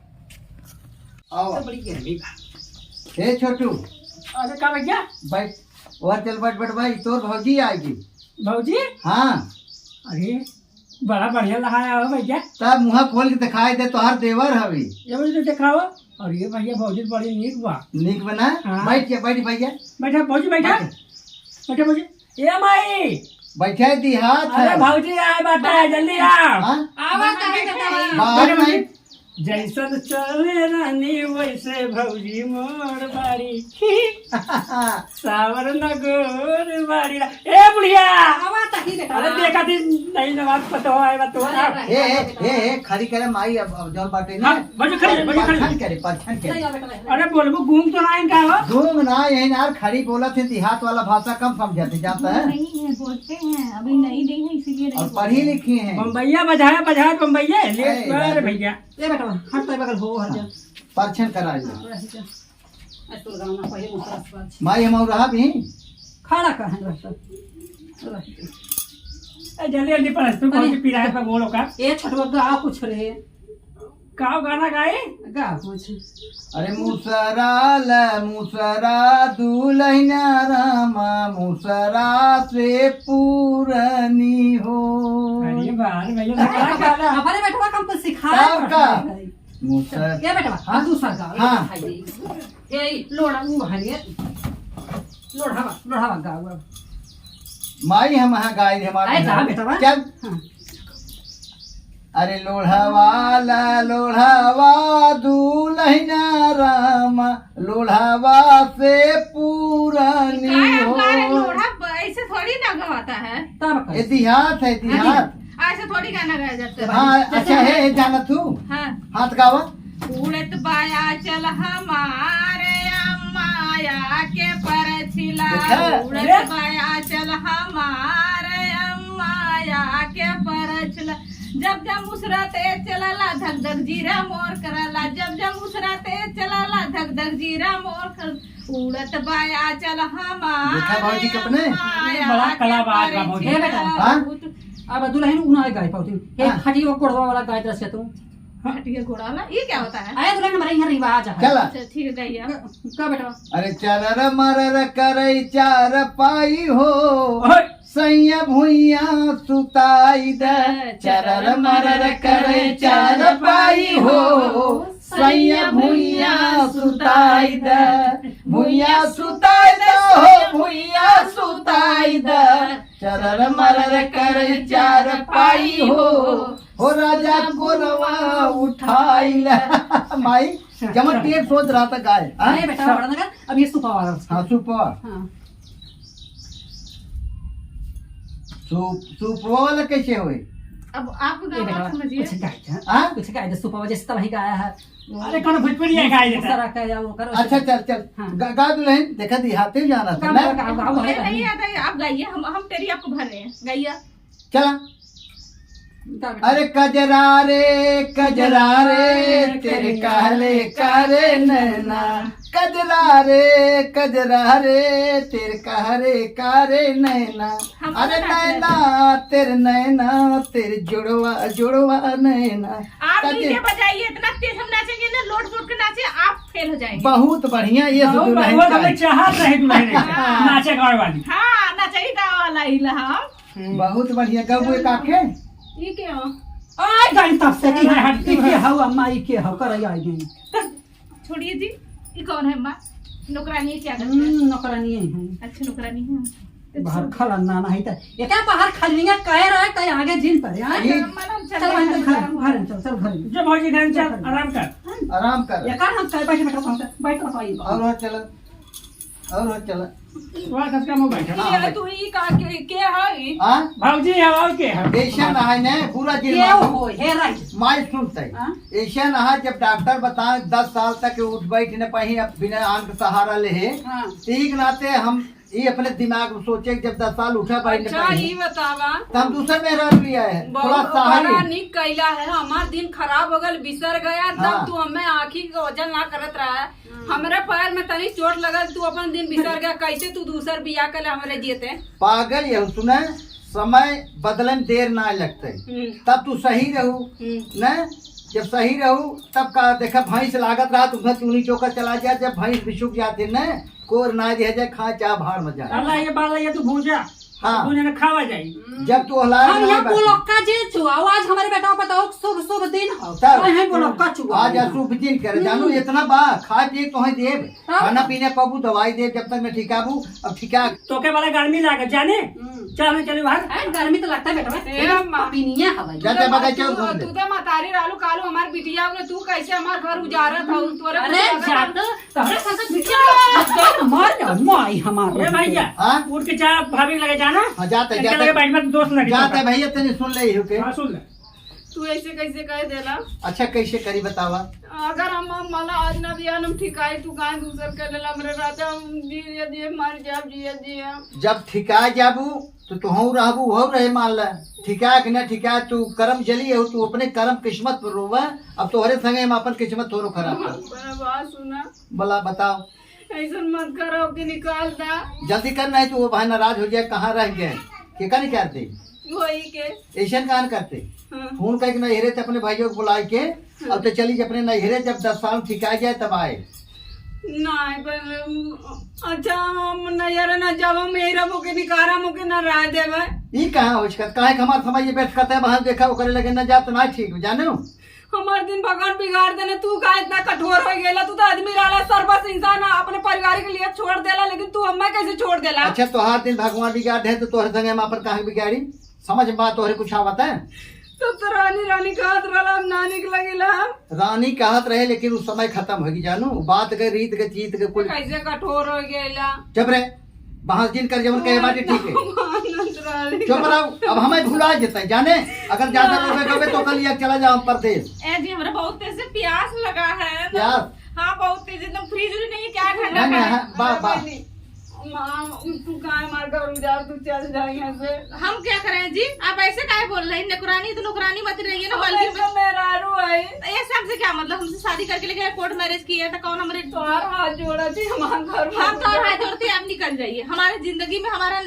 आओ। तो बड़ी गर्मी बा। हे छोटू। अरे का भैया? बैठ, और चल बैठ, बैठ भाई, तोर भौजी आएगी। भौजी? हाँ। अरे, बड़ा बढ़िया लहाया हो भैया। तब मुँह खोल के दिखाई दे, तोहार देवर हवी। ये भौजी देखाओ। अरे भैया, भौजी बड़ी नीक बा। नीक बा ना? हाँ। बैठ जा, बैठ भैया। बैठा भौजी, बैठा। बैठ। बैठा भौजी। ए माई। बैठे दी हाथ अरे है। भौजी आए बाटे, जल्दी आ। हाँ? आवा ताही बतावा। बाहर बैठा भौजी। नहीं। जैसन चले रानी वैसे भौजी मोर बाड़ी। सावर न गोर बाड़ी रा-, ए बुढ़िया। आवा ताही बेटा। अरे देखा दिन नहीं नवाज पतो आए बा तो। अरे ए, ए, ए, ए, खड़ी करे माई, अब, अब जौन बाटे ना। हाँ, भौजी खड़ी, भौजी खड़ी। परछन करे, परछन करे। सही बात है। अरे बोलबू गूंग तो ना इनका हो? गूंग ना, यही ना खड़ी बोलत है, देहात वाला भाषा कम समझत है, जानता है? नहीं है, बोलते हैं, अभी नई दी है इसीलिए नहीं और बोलते पढ़ी हैं। लिखी है। बम्बैया बजाया, बजाया बम्बैया, ले ए, अरे राजू। भैया। ए बेटा, हट तो बगल हो, हट जा। परछन करा जा। हाँ, रह जा। आज तो गाना पहले मुखरा से बात। माई हम और रहा भी। खड़ा कहाँ रह जा? रह जा। ए, जल्दी, जल्दी परछ, तू कौन अरे। सी पीरा है पर गोड़ों का? ए, छोटवा गा कुछ रे। का गाना गाए? गा कुछ। अरे मुसरा ल, मुसरा दुलहिना रामा, मुसरा से पूरनी हो। अरे वाह, अरे भैया, अरे, का गाना? हमारे बेटवा का हमको सिखा तब का? रहा है। मुसर-, ये बेटवा, हाँ? अब दूसरा गाओ, ये हाँ। दिखाई दे। ये लोढ़ा, वो है ये। लोढ़ावा, लोढ़ावा गाओ अब। माई हम यहाँ गाई दे, हमारे अरे, गा बेटवा। चल। हाँ। अरे लोढ़ावा ला, लोढ़ावा दुलहिना रामा, लोढ़ावा से पूरनी हो। गाय हमारे लोढ़ा ब-, ऐसे थोड़ी ना गवाता है। तब कैसे? इतिहास है, इतिहास। ऐसे थोड़ी गाना गाया जाता है। हाँ, जैसे अच्छा है, जानत हूँ। हाँ। हाथ गावा। उड़त बाया चल हमारे अम्माया के परछिला, देखा? उड़त अरे? बाया चल हमारे अम्माया के परछिला। जब जब मुसरा तेज चलाला, धक धक जीरा मोर कराला। जब जब मुसरा तेज चलाला, धक धक जीरा मोर कर। उड़त बाया चल हमारे देखा भौजी के अपने? अम्माया ये बड़ा के कला बात बा भौजी। परछिला। हे बेटा, हाँ? अब दुलहिन उना गाय पाउती। हे हाँ। खटिया गोड़वा वाला गाय तरह से तू। खटिया घोड़ा वाला, ये क्या होता है? अरे, दुल्हन, हमारे यहाँ रिवाज है। चला। अच्छा, ठीक है, गाइए। क-, का बेटा? अरे, चरर मरर करे चारपाई हो, ओए। सैया भुइया सुताई द। चरर मरर करे चारपाई हो, सैया भुइया सुताई द। भुइया सुताई द हो, भुइया सुताई द। चरर मरर करे चारपाई हो, हो राजा कोरवा उठाइला। माई, जमा टेप सोच रहा था गाय, हाँ? अरे बेटा, बड़ा लगा, अब ये सुपा वाला। हाँ, सुपा। हाँ। सुप-, सुपवा वाला कैसे होई? अब आप ये गाना बेटा, समझिए। कुछ गाय था। हाँ? कुछ गाय था, सुपवा जैसे तलही गाया है। अरे, कौन भोजपुरी है गाय देता? दूसरा का या वो करो। अच्छा, चल, चल। हाँ। गा, गा दुल्हन, देखा दी, हाथे जाना था, गाओ, ना? गाओ, गाओ, गाओ, अरे, गाओ। नहीं याद है, आप गाइए, हम, हम तेरी आपको भर रहे हैं, गाइए। चला। गा बेटा। अरे कजरा रे, कजरा रे, तेरे काले काले नैना। कजरा रे, कजरा रे, तेरे काले काले नैना। हमको अरे नाचना नैना, तेरे नैना, तेरे जुड़वा, जुड़वा नैना। आप कजरा। डीजे बजाइए, इतना तेज हम नाचेंगे ना, लोट पोट के नाचे, आप फेल हो जाएंगे। बहुत बढ़िया, ये बहुत दुल्हन बढ़िया, का हमें चाहत रहे दुल्हन ऐसे, हाँ। नाचे गावे वाली। हाँ, नचई गावे वाला ही ला हम। हम्म। बहुत बढ़िया, गबुए काके। ई के हो? आय गई तब से, ई हट, ई के हऊ, अम्मा, ई के हऊ, कर आई गई। छोड़िए जी, ई कौन है अम्मा? नौकरानी है क्या घर पे? हम्म, नौकरानी है। अच्छा, नौकरानी है। तो बाहर छोड़। खलन्ना नहीं था। ये क्या बाहर खलिया कह रहा है, कहीं आगे जिन पर, हाँ? ये अम्मा, हम चल चल, रहे वहीं हैं, चल, घर, घर। घर में चल, चल, घर में। जो भौजी घर में चल, चल। आराम कर। आराम कर। ये का हम कह, बैठ, बैठ, बैठ, बैठ, बैठ, बैठ। और, और चला। और, और चला। वाह, सच का मुंह बैठा। ये हाँ, तू ही का के, के है? हाँ? भौजी है, और के है? ऐसा ना है ने, पूरा जिन के मार। हो, हे राज। माई सुनते। हाँ? ऐसा ना है, जब डॉक्टर बताए दस साल तक उठ बैठ न पाई, अब बिना आन के सहारा ले है। हाँ। तो एक नाते हम ये अपने दिमाग में सोचे कि जब दस साल उठा बैठ न अच्छा, पाई, ये बतावा। तो हम दूसरे मेहरारू लिया है, बहुत थोड़ा सहारी बड़ा है। निक कैला है, हमार दिन खराब हो गल, बिसर गया, तब हाँ। तू हमें आँखी के ओझल ना करत रहा है। हम्म। हमरे पैर में तनी चोट लगल, तू अपन दिन बिसर गया, कैसे तू दूसर बियाह कर ले हमरे जियते? पागल ये सुने, समय बदले में देर ना लगते, हम्म। तब तू सही रहू, हम्म। न? जब सही रहू, तब का देखा, भैंस लागत रहा, तुमसे चूनी चोकर चला जाए, जब भैंस बिछुक जाते न, कोर ना दिया जाए, खा चाह भाड़ में जाए। अल्लाह ये बात, ये तू भूल जा। हाँ। दोनों जने खावा जाई। जब तू हला हम ना यहाँ बैठ। बोलक्का जे चुआओ, आज हमारे बेटा बताओ शुभ शुभ दिन हो। तब? हाँ, यहाँ बोलक्का चुआओ। आज अशुभ दिन करे, जानू, हम्म। इतना बा, खाए पिए तोहे देब, हाँ। खाना पीने पबू, दवाई देब, जब तक न ठिकाबू, अब ठिका। तोके बड़ा गर्मी लागे, जाने? हम्म। चल, चल बाहर। अरे, गर्मी तो लगता है बेटा, ए, अम्मा। पीनिया हवा। जा, जा, बगाई चल, तू, घूम ले। तू तो मतारी रहलू कालू हमार बिटिया ने, तू कैसे हमार घर उजारत हऊ? तोरे अरे, कुछ लगत जा है? तो तोहरे साथे बिटिया मर जा, माई हमार। ए भैया, हाँ? उठ के जा, भाभी के लगे जाना। हाँ, जाते, इनके जाते। लगे बैठ मत, दोस्त लगे जाते जाना। भैया, तनी सुन ले, इहू के। हाँ, सुन ले। तू ऐसे कैसे कह देला? अच्छा, कैसे करी बतावा? अगर हम, हम मला आज ना बियान हम ठिकाई, तू काहे दूसर कर लेला? हमरे राजा हम जिए जिए मर जाब, जिए जिए। जब ठिका जाबू, तो तुहू रहबू, उहू रहे, मान ले। ठिका के ना ठिका, तू करम जली हो, तू अपने करम किस्मत पर रोवा। अब तोहरे संगे हम अपन किस्मत थोड़ो खराब कर। बात सुना। बोला, बताओ। ऐसन मत करो कि निकाल दा। जल्दी कर, नहीं तो वो भाई नाराज हो जाए, कहाँ रह गए, के का निकाल दे? वही के। ऐसन कहाँ करते? हाँ। फोन करके नैहरे से अपने भाइयों को बुलाए के, हाँ। अब तो चली जे अपने नैहरे, जब दस साल ठिका जाए तब आए। नहीं, पर, अच्छा, हम नैहरे ना जब हम यही रहबो के निकारा मुके ना रह देवे। ई कहाँ हो सकत? काहे के हमार समय ये व्यर्थ करते हैं, वहाँ देखा ओकरे लगे ना जात ना ठीक, जाने हो? हमार दिन भगवान बिगाड़ देने, तू का इतना कठोर हो गया? तू तो आदमी रहला, सर्वस इंसान अपने परिवार के लिए छोड़ देला, लेकिन तू हमें कैसे छोड़ देला? अच्छा, तोहार दिन भगवान बिगाड़ दे तो तोहरे संगे हम अपन काहे बिगाड़ी? समझ में बात तोहरे कुछ आवत है? तब तो रानी रानी कहत रहला, हम नानी के लगे ला हम। रानी कहत रहे, लेकिन उस समय खत्म होगी जानू, बात के रीत के चीत के कुल। कैसे कठोर हो गया? चुप रे। बहस जिन कर, जवन कहे बाटे ठीक है। मानत रहली। चुप रहो, अब हमें भुला जेतै, जाने? अगर ज्यादा हाँ। रोबे करबे तो कल ये चला जाओ परदेश। ए जी, हमरा बहुत तेज से प्यास लगा है। प्यास? हाँ, बहुत तेज, एकदम फ्रिज उरिज नहीं है क्या, ठंडा नहीं, नहीं, पानी? हाँ, बा-, बा-, नहीं, नहीं। माँ, तू काहे मार कर उजाड़, तू चल जा यहाँ से। हम क्या करें जी? आप ऐसे काहे बोल रहे हैं? नौकरानी तो नौकरानी मत रहिए ना, हम बल्कि ऐसे मेहरारू है। तो ये सबसे क्या मतलब? हमसे शादी करके लेके कोर्ट मैरिज किया था, कौन हमरे तोहार हाथ जोड़ा थी, हमार घर में हम तोहार हाथ जोड़ती, आप निकल जाइए। हमारे जिंदगी में हमारा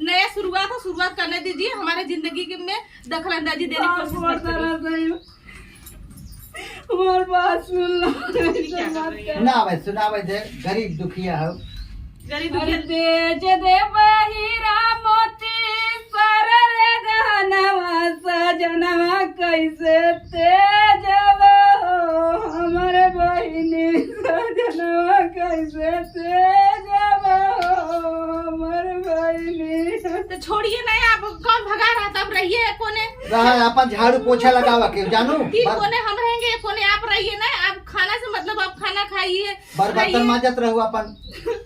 नया शुरुआत हो, शुरुआत करने दीजिए। हमारे जिंदगी के में दखल अंदाजी देने की कोशिश मत करिए। हमार बात सुन लो। सुनावे, सुनावे दे, गरीब दुखिया हो। गरीब दुखिया। अरे बेच देब हीरा मोती, सारा रे गहनवा सजनवा कैसे तेजब हो, हमर बहिनी सजनवा कैसे तेजब हो, हमर बहिनी। तो छोड़िए ना, आप कौन भगा रहा था, अब रहिए कोने। रहा, अपन झाड़ू पोछा लगावा के, जानू? ठीक, बर- कोने हम रहेंगे, कोने आप रहिए ना। आप खाना से मतलब, आप खाना खाइए, बर्तन रहिए। माजत रहू अपन,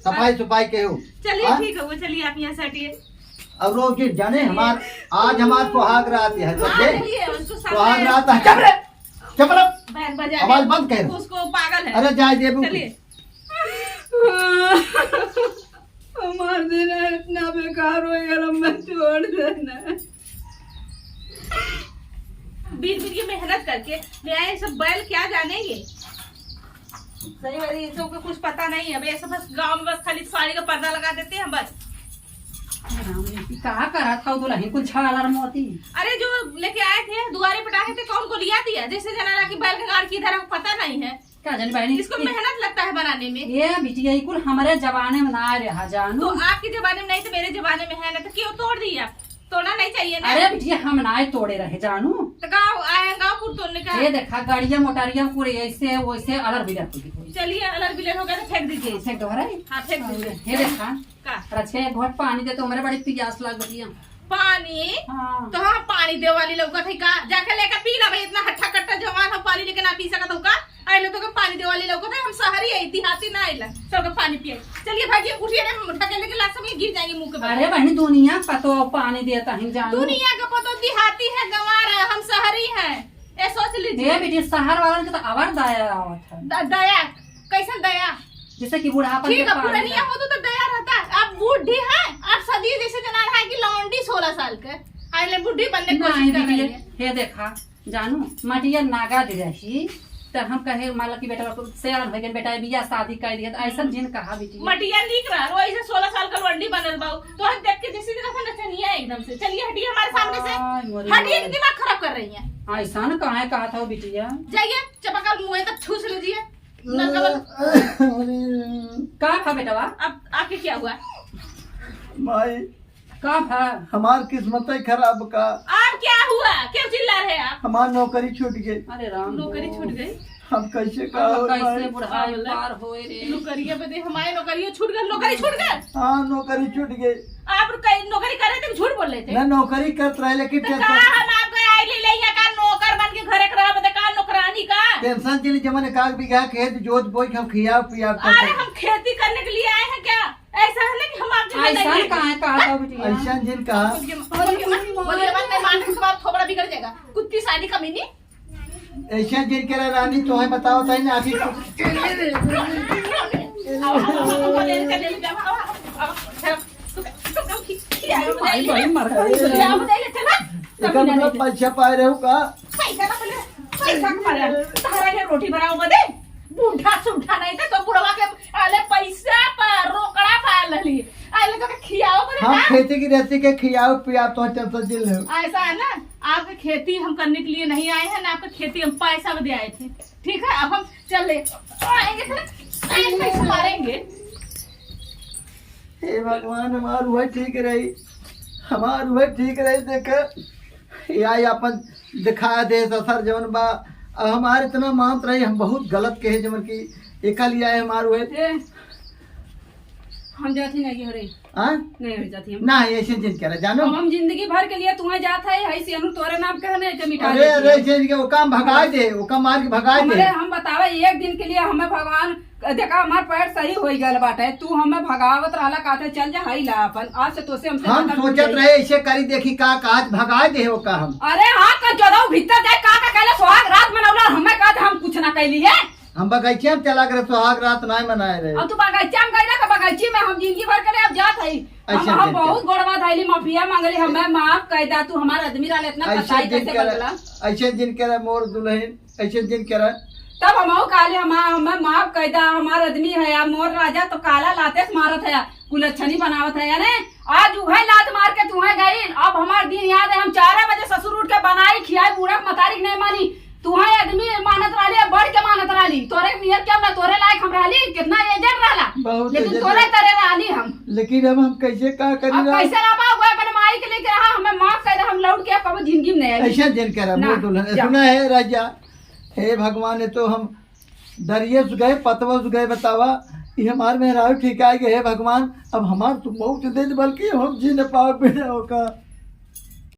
सफाई सुफाई के हो। चलिए, हाँ? ठीक है, वो चलिए, आप यहाँ से हटिए। और रोज दिन जाने हमार, आज हमार सुहाग रात है, हाँ, समझे? चलिए, उसको सुहाग समझाइए। रात है। चुप रे, चुप रे। बैंड बजा आवाज के बंद कर। उसको पागल है। अरे जाए दे, चलिए। हमार दिन इतना बेकार हो गया, मैं छोड़ देना। बीच बीच ये मेहनत करके ले आए, सब बैल क्या जाने ये। सही बात है, ये सब को कुछ पता नहीं है। अब ऐसे बस गाँव में बस खाली साड़ी का पर्दा लगा देते हैं बस। राम रे, ई का करा था दुल्हन कुल छाला रे मोती? अरे जो लेके आए थे, दुआरे पटाखे थे, कौन को लिया दिया? जैसे जना कि बैल का गाड़ किधर है, पता नहीं है। का जाने बहनी, इसको ये मेहनत लगता है बनाने में। ये बिटिया, ये कुल हमारे जमाने में ना रहा जानू। तो आपके जमाने में नहीं तो मेरे जमाने में है ना, तो क्यों तोड़ दिया? तोड़ना नहीं चाहिए ना। अरे बिटिया, हम ना तोड़े रहे जानू। तो गाँव आए, गाँव कुल तोड़ने का। ये देखा, गाड़िया मोटारिया पूरे ऐसे वैसे अलर बिलर हो गई। चलिए, अलर बिलर हो गया तो फेंक दीजिए। फेंक दो, अरे। हाँ, फेंक दीजिए। ये देखा। का? अरे अच्छे, एक घोट पानी दे तो, हमारे बड़ी पियास लाग बिटिया। पानी? हाँ। तो हाँ, पानी दे वाली लौकत है का? जाके लेके पी ला भाई, इतना हट्ठा कट्टा जवान हो, पानी लेके ना पी सकत हो का? आइले तो के पानी दे वाली लौकत है, हम शहरी है, देहाती ना आइला। चल के पानी पिए। चलिए भागिए, उठिए रे, हम ढकेल के लाश में गिर जाएंगे मुंह के बल। अरे बहनी, दुनिया का तो पानी देता है जानू। दुनिया का पतो देहाती है, गंवार है, हम शहरी हैं। ये सोच लीजिए। ए बेटी, शहर वालन के तो अवर दया आवत है। द-, दया? कैसन दया? जैसे कि बुढ़ापन ठीक के है, पानी पुरनिया का। हो तो, तो दया रहता। आप बूढ़ी है, आप सदी जैसे जना रहा है कि लौंडी सोलह साल के। आइले बूढ़ी बनने की कोशिश नहीं कर रही दीदी, है। ये देखा, जानू, मटिया नगद रही, त हम कहे, मान लो कि बेटा, सयान हो गए, बेटा, बियाह शादी कर दिया, त ऐसा हम्म। जिन कहा बेटी। मटिया नीक रहा, वही से सोलह साल का लौंडी बनल बाऊ, तो हम देख के जैसे देखा था नचनिया एकदम से। चलिए, हटिए हमारे सामने से, आय, मोरे हटिए, माई। दिमाग खराब कर रही है। ऐसा न कहाँ कहा था वो बिटिया? जाइए, चपाकल मुँह तक ठूस लीजिए। नलका बंद। का था बेटवा? अब आपके क्या हुआ? माई, का भा? हमार किस्मत ही खराब का। आप क्या हुआ? क्यों चिल्ला रहे आप? हमार नौकरी छूट गई। अरे राम नौकरी हो। छूट गई? हम कैसे का अब हो कैसे भाई? बुढ़ाई अब पार होए रे? नौकरिया बदे हमारे नौकरियों छूट गए, नौकरी छूट गए। हाँ, नौकरी छूट गई। आप कई नौकरी कर रहे थे कि झूठ बोल रहे थे? ना, नौकरी करत रहे, लेकिन तो टेंशन का हम आपके आई ले ले यहाँ का नौकर बन के घर एक रहा बता का नौकरानी का? टेंशन के लिए जमन एक आध बीघा खेत जोत बोई के हम खियाव पियाव कर अरे सके। हम खेती करने के लिए आए हैं क्या? ऐसा है ना कि हम आपके घर ऐसा नहीं कहाँ है, कहाँ का बिटिया? ऐसा जिन कहा। बोलिए मत, बोलिए मत, बोलिए मत, मैं मार के तुम्हारा थोबड़ा बिगड़ जाएगा। कुत्ती सानी कमीनी। ऐसे जिन के रानी तो है, बताओ, तई ना अभी। भाई, भाई, मर गई। एकर मतलब पैसा पाए रहे हो का? पैसा ना पहले, पैसा के मारे। तहरा के रोटी बनाओ बदे। बूढ़ा सूढ़ा नहीं था तो बुढ़वा के आले पैसा पर रोकड़ा पा लली। आले तो खियाओ बदे हम ना। खेती की रहती के खियाओ पियाओ तो टेंशन जिन ले। ऐसा है ना, आपकी खेती हम करने के लिए नहीं आए हैं, ना आपकी खेती हम पैसा बदे आए थे। ठीक है, अब हम चल ले। आएंगे तो पैसा मारेंगे। हे भगवान, हमार उहे ठीक रही, हमार उहे ठीक रही। देख, या अपन दिखा दे ससुर जवन बा। अब हमार इतना मानत रही, हम बहुत गलत कहे जवन की एका लिया है हमार उहे। ए, हम जाती नहीं हो रही। हाँ? नहीं हो जाती हम। ना, ऐसे जिन करा, जानो। अब हम जिंदगी भर के लिए तुम्हें जात है, है से अनु तोरे नाम कहे नहीं, के मिटा अरे, देती अरे, है। ऐसे जिन के वो काम भगाए दे, वो काम मार के भगाए दे। हमारे, हम बतावे, एक दिन के लिए हमें भगवान देखा, हमार पैर सही होई गल बाटे, तू हमें भगावत रहला, कहते, "चल जा, हई ला अपन, आज से तोसे हमसे हम नाता टूट सोचत जाई।" रहे, ऐसे करी, देखी का, का आज भगाए दे हो का हम। अरे हाँ, का जदऊ भीतर जाए, का, का कहले, सुहाग रात मनौला, हमें कहते, हम कुछ ना कैली है। हम बगैचे में चला गए, सुहाग रात ना मनाए रहे। अब तू बगैचा में गइला, का बगैची में हम जिंदगी भर के लिए अब जात हई। हम, ऐसे हम कैसे? बहुत गोड़वा धइली, माफिया मांगली, हमें माफ कर दा, तू हमार आदमी रहले, इतना ऐसे कसाई जिन कैसे करा, बदला? ऐसे जिन करा मोर दुल्हन। ऐसे जिन करा। तब हमहू कहली, "हम, हमें माफ कर दा, हमार आदमी है, या मोर राजा तो काला लाते से मारत है, कुलच्छनी बनावत है, याने आज उहे लात मार के तुहे गई।" अब हमार दिन याद है, हम चार बजे ससुर उठ के बनाई, खियाई, बूढ़ा मतारी के नहीं मानी। तुहे आदमी मानत रहली, अब बढ़ के मानत रहली। तोरे नियर क्यों ना, तोरे लायक हम रहली, कितना एजेड रहला, बहुत लेकिन एजेड तोरे रह- तरे रहली हम। लेकिन अब हम कैसे का करी अब रहा? कैसे रहबा, उहे अपन माई के लेके रहा, हमें माफ कर दे, हम लौट के अब कबो जिंदगी में नहीं आई। ऐसे जिन करा, हाँ, मोर दुल्हन, जा। सुना है राजा, हे भगवान, ये तो हम दरिये से गए, पतवा से गए, बतावा, ये हमार मेहरारू ठीक आए गए, हे भगवान, अब हमार तू मौत दे दे, बल्कि हम जी न पावे बिना ओका।